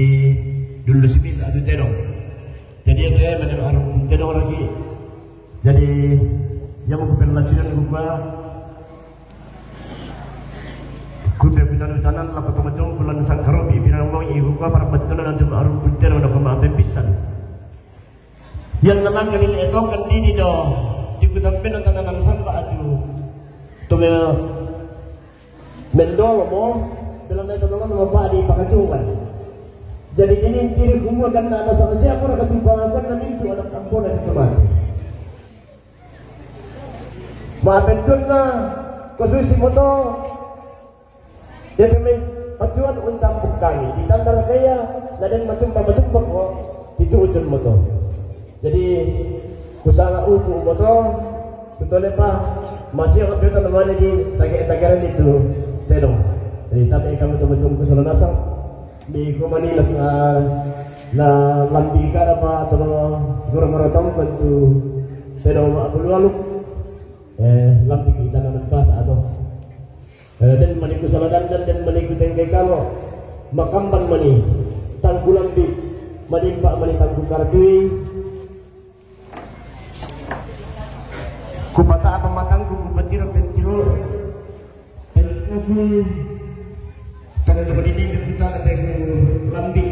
dullu simisa atu tedong. Jadi, ete, mane arung tedong lagi. Jadi, yang mau kupelajari gua, Kupe kutan-kutanan lako tomatoangku lan sangkaropi pirang bongi, kukua parabbattunanna antu ma'ruppu tedong nakua ma'peppissan. Ianna mangkani le'e tongkan didi do, tikutampenna tananan samba atu. Tume mendolomo, belanna tananan mapa'di pakatungkan. Jadi, dinintiri kumua ganna nasaba sia pura katumpakanna mintu anak kampona ri tomate. Ma'penduanna, kususi moto. Jadi mai patuan untampuk kami. Ditantara kaya, naden matumpa-matumpa ko, itu ujun moto. Jadi, kusala upu moto, kutolepa, masih ang pito namanya di tagere-tagere itu, tedong. Jadi, tapi kami tuh matumpu solo nasang. Di kumani la, la, lambi karapa atau gura-gura tong bantu. Pero ma bulu aluk. Eh, lambi kita naman pas atau. Eh, dan maniku saladan dan, dan maniku tengkai kalo. Makamban mani. Tangku lambi. Manimpa mani tangku karatui. Kupata apa matangku, kupatiro pentiro. Pentiro. Tanda ko dini kuta na teku lambi.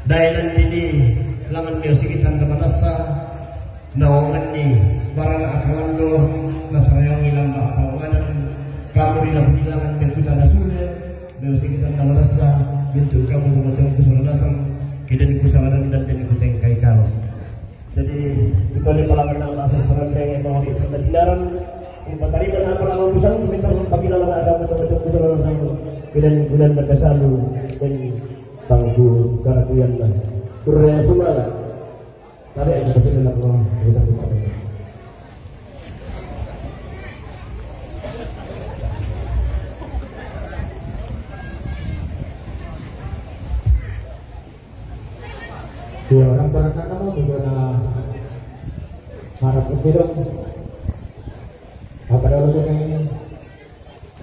Dai nan dini langan mio sikitan na manasa. Naongan ni barang akalan do. Nasarayang ilang ba pawangan. Kamu di lambi langan mio kuta na sule. Mio sikitan na manasa. Bintu kamu do matang kusalasan. Kidan kusalasan dan dan kutengkai kalo. Jadi, kita di palangan nama asal serandeng yang mau kita dinaran, kita tarikan apa nama urusan, kita pagkilala ada betul-betul urusan sama. Bidan, bidan berkesan dan tangguh karakuyan lah. Kurang semangat. Tadi ada betul dalam ruang, kita buka. Iya, orang barang nama juga na harap itu dong. Apa dulu tuh nih?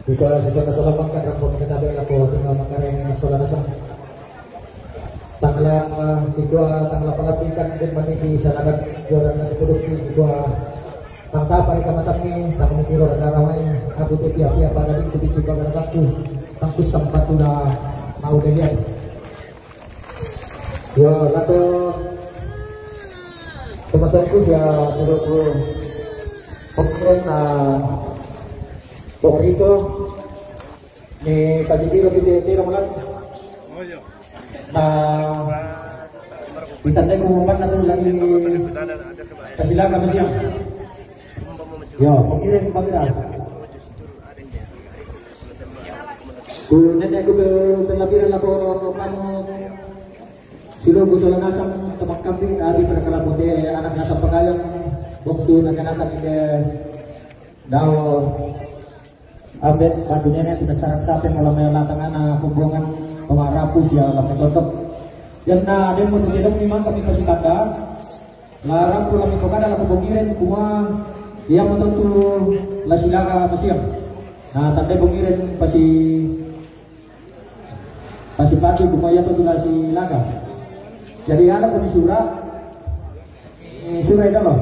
Kita sesuatu kalau makan rambut kita bela kau tinggal makan yang saudara sama. Tanggal kedua, tanggal palapikan dan meniti sangat juara satu produksi kedua. Tangkap hari kamatan nih, tak mikir orang ramai. Aku tuh tiap-tiap pada di titik juga berlaku. Tangkus sempat udah mau dilihat. Yo, lato tumatangkus ya, tulo ko pokren na pokrito ni Kasimiro, piti tiro malat. Na itandai ko umpan na to lagi kasilaga masiyang. Yo, pokren pamira. Ku nene ku be pelabiran lako kanu. Silo ku sola nasang teman kami dari pada kalabote anak nasang pagayang bongsu naga-naga ke dao ambet batu nene tu nasarak sape malam yang latang anak hubungan pemarapu sia lam totok. Yang na demo tu tidak memang kami kasih tanda. Laran pula mi kokada la popongiren kuma iya mototu la silaga masiang. Na tandai pongiren pasi pasi pati kuma iya totu la silaga. Jadi ala kami sura eh, sura itu loh.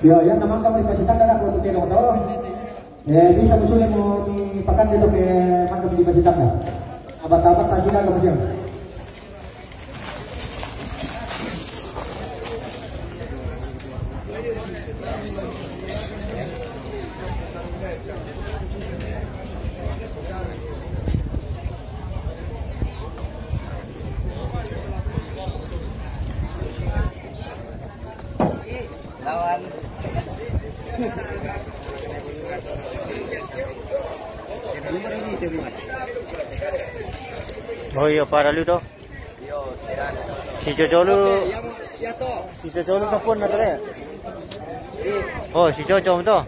Yo, yang namang kami pasi tanda nak waktu telo to. Eh, bisa musuh mo ni pakan dito ke mangga di pasi tanda. Abang-abang pasi tanda masiang. Lawan. Oh iya, para lu to. Si Jojo lu. Si Jojo lu sapun na to. Oh, si Jojo to.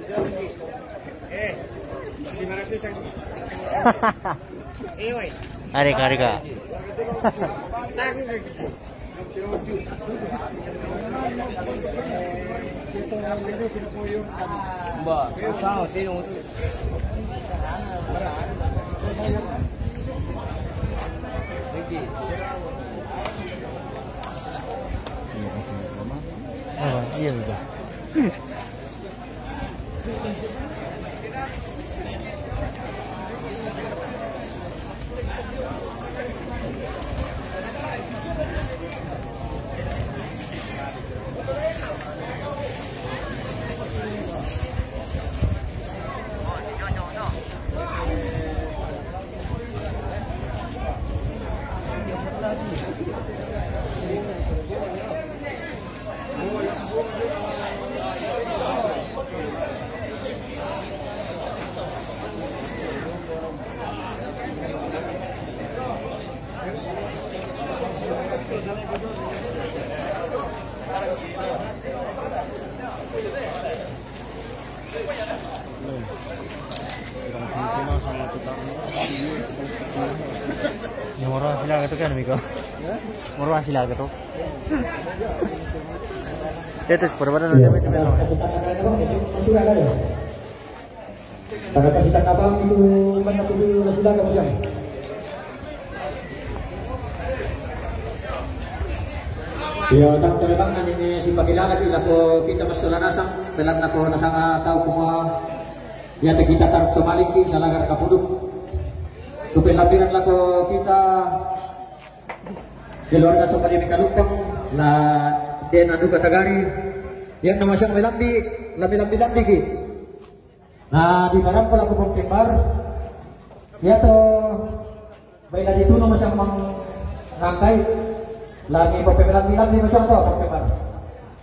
Arika, arika. Ah, iya, iya. Yang murah sila gitu kan, Miko? Murah sila gitu. Itu seperti mana? Iya. Kasih tangan abang, itu masih ada ya? Pada kasih tangan abang itu mana tuh dulu, sudah kamu jam? Ya, tak terbang ini si pagkilala kita ko kita masalah nasang, pelan ako nasang tahu kuma. Ya, kita taruh kembali ke salah kapuduk. Kupelapiran lako kita keluarga sa Paliame Kalupang, la dena duka tagari. Yang nama siang melambi, la melambi-lambi ki. Na di barang pula ko pong kembar. Ya to, baiklah di tunu masang mang ngangkai. La mi pong melambi-lambi masang to pong kembar.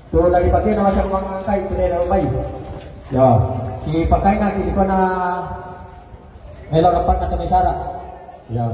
Tu lagi pakai nama siang mang ngangkai tu dia dah umai. Ya, si pakai ngaki di mana melo rapat na kami sara. Ya.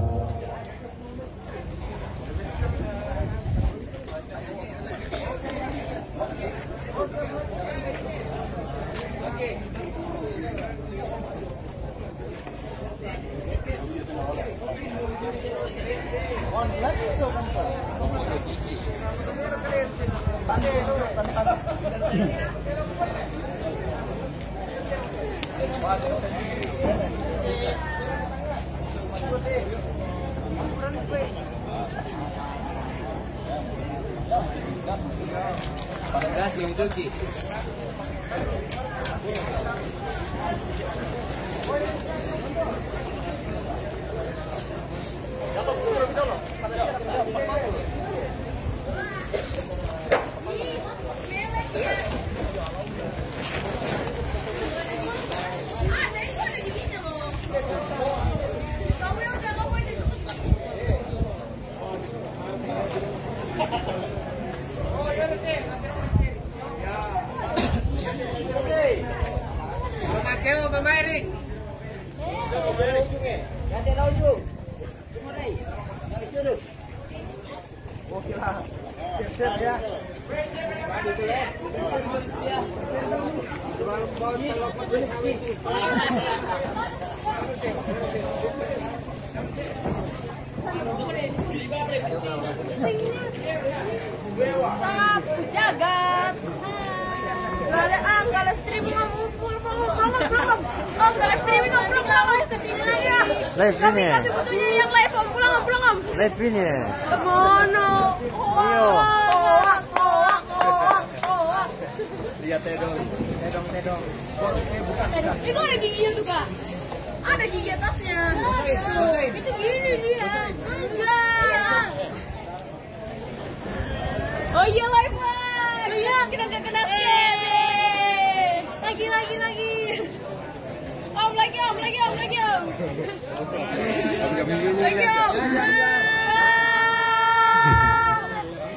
Sapu jagat. Kalau, ah, kalau streaming, Om, pulang, pulang, pulang, pulang, Om. Om, kalau streaming, Om, pulang, pulang, Om. Ke sini lagi, ya. Live streaming, ya? Tapi butuhnya yang live, Om. Pulang, Om, pulang, Om. Live streaming, ya? Kemana? Iya. Hoak, hoak, hoak, hoak. Lihat tedong, tedong, tedong. Itu ada giginya tuh, Kak. Ada gigi atasnya. Itu gini dia. Enggak. Oh iya, live, live. Iya, kita nggak kena scam. Lagi, lagi, lagi. Om, lagi, Om, lagi, Om, lagi, Om. Lagi, Om.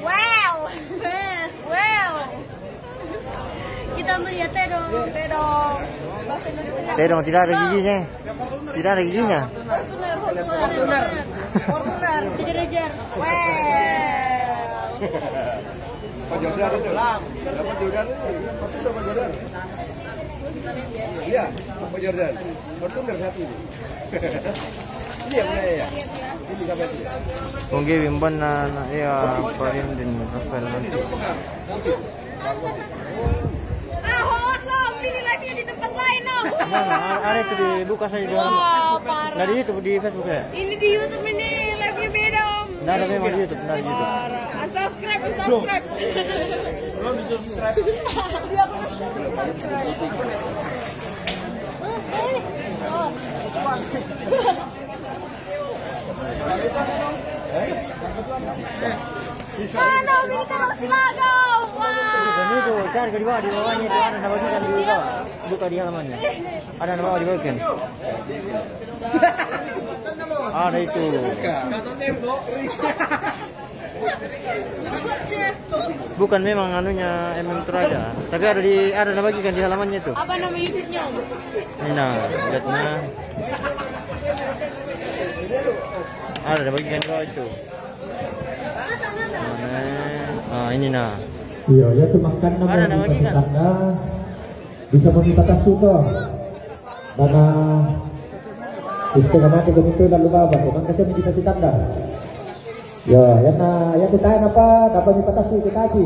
Wow. Wow. Kita melihat tedong. Tedong. Bahasa Indonesia. Tedong tidak ada giginya. Tidak ada giginya. Fortuner, Fortuner. Fortuner. Kejar-kejar. Weh. Pak Jordan itu. Pak Jordan itu. Pak Jordan. Iya, Pak Jordan. Fortuner satu ini. Iya, iya, iya. Ini siapa itu? Kung Gavin ban na, na, iya, pa rin din, Rafael Manti. Ah, hoak, Om. Ini live-nya di tempat lain, Om. Mana? A-, ada itu dibuka saja dulu. Wah, parah. Nggak di YouTube, di Facebook ya? Ini di YouTube ini, live-nya beda, Om. Nggak ada memang di YouTube, nggak di YouTube. Parah. Unsubscribe, unsubscribe. Belum di-subscribe. Dia belum di-subscribe. Mana Om ini terus lagu? Wah. Dan itu, cari ke di bawah, di bawahnya itu ada nama kita di bawah. Buka di halamannya. Ada nama di bawah kan? Ada itu. Bukan memang anunya M M Toraja, tapi ada di, ada dibagikan di halamannya itu. Apa nama YouTube-nya, Om? Ini nah, lihat nah. Ada dibagikan di bawah itu. Mana? Ah, ini nah. Iya, ya tuh makan nama. Ada dibagikan. Tanda bisa meminta kasih tuh. Dana. Isto ka mati ko mintu lalu baba ko mangkasa mi di pasi tanda. Yo, yana, ya kita apa dapat mi patasi kita aji.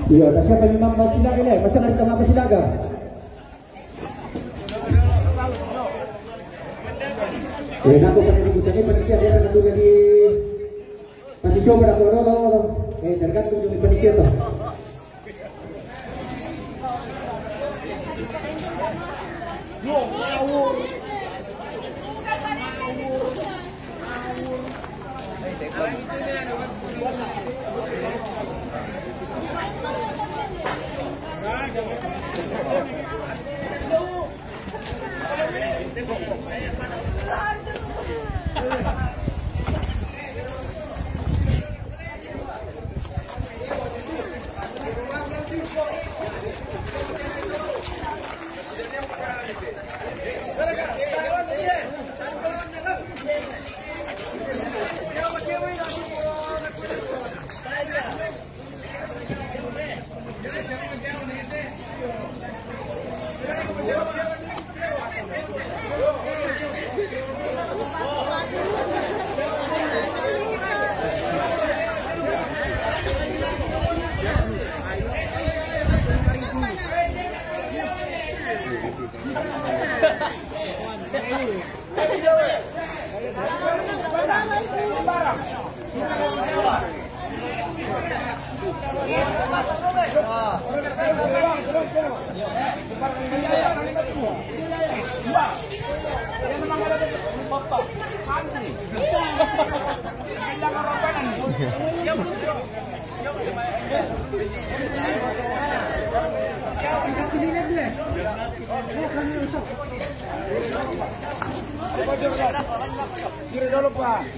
Iya, tak siapa memang masih lagi leh, masa nggak ditengah masih lagi. Eh, nako pada dibuka ni panitia dia nak tunggu di pasi coba dah kalau kalau. Eh, tergantung dari panitia tu.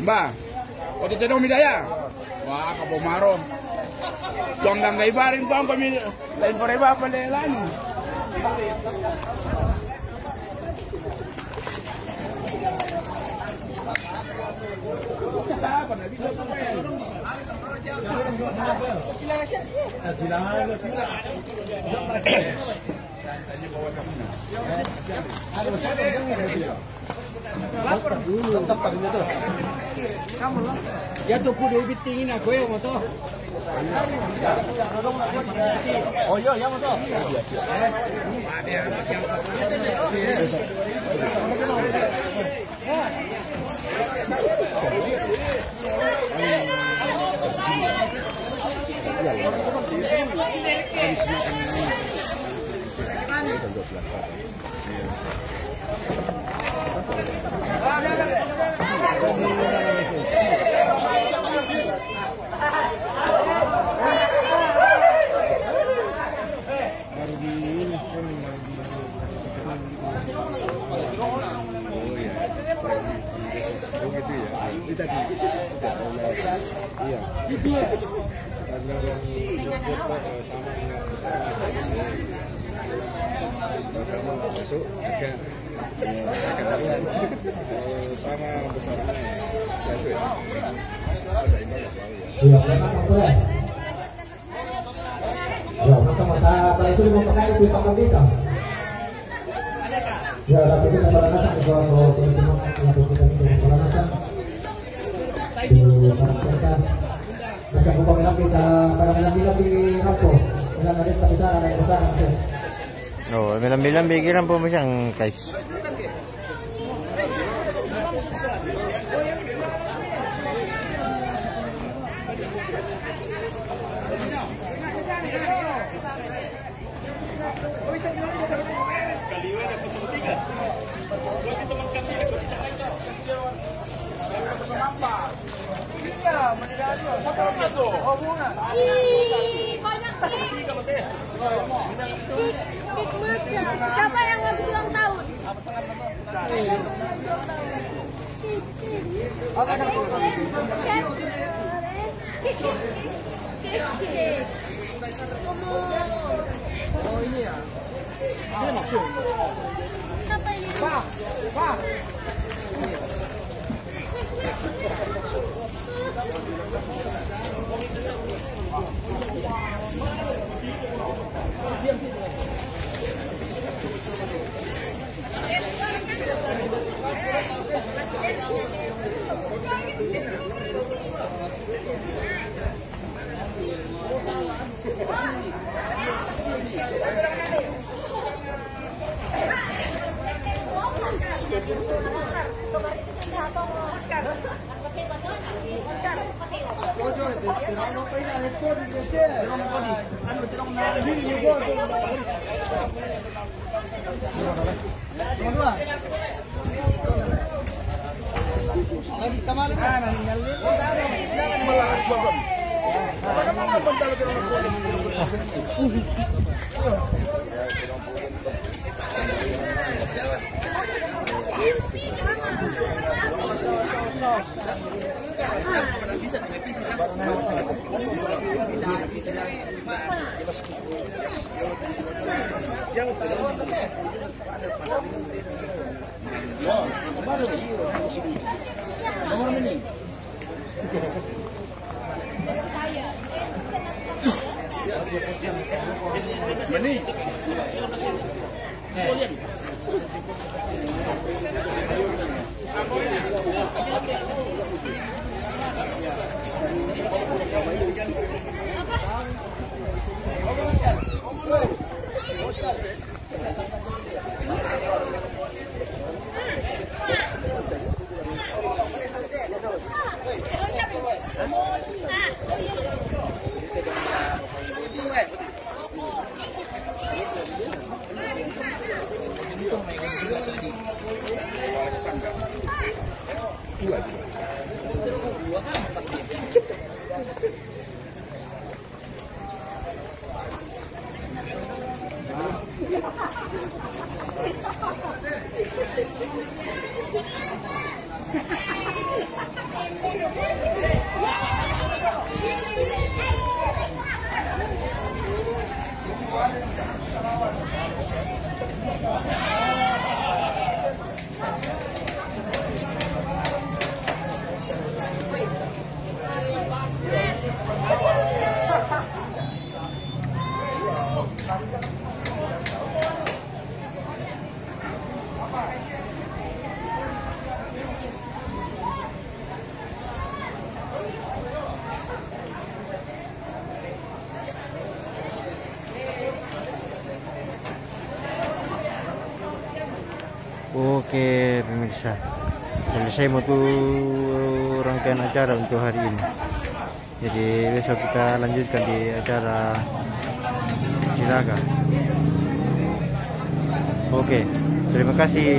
Ba, oto te no mi daya. Wa, kabo maro. Tuang danggai baring tuang kami lain pore ba pale lanu. Ya tu kudu biting ina ko yo moto. Oh yo, ya moto. Baru di ini, ini, baru di. Oh, iya. Oh, gitu ya. Ini tadi. Iya. Gitu ya. Karena orang support, eh, sama dengan sama masuk, juga. Iya. Kalau sama besarnya, masuk ya. Ada imbang, nggak tahu ya. Iya, memang betul. Ya, masa-masa pada itu lima pekan itu, Pak Kandida. Ya, tapi kita pada masa itu, kalau kita semua, ya, kita minta pada masa. Di, pada kita, masa buka bilang kita, pada bilang-bilang di Rampo. Bilang ada kita bicara, ada kita, ada kita. Oh, bilang-bilang bilang-bilang po siyang guys. Ih, banyak nih. Siapa yang habis Oke, pemirsa, selesai mo tu rangkaian acara untuk hari ini. Jadi besok kita lanjutkan di acara Siraga. Oke, terima kasih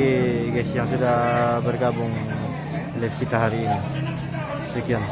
guys yang sudah bergabung live kita hari ini. Sekian.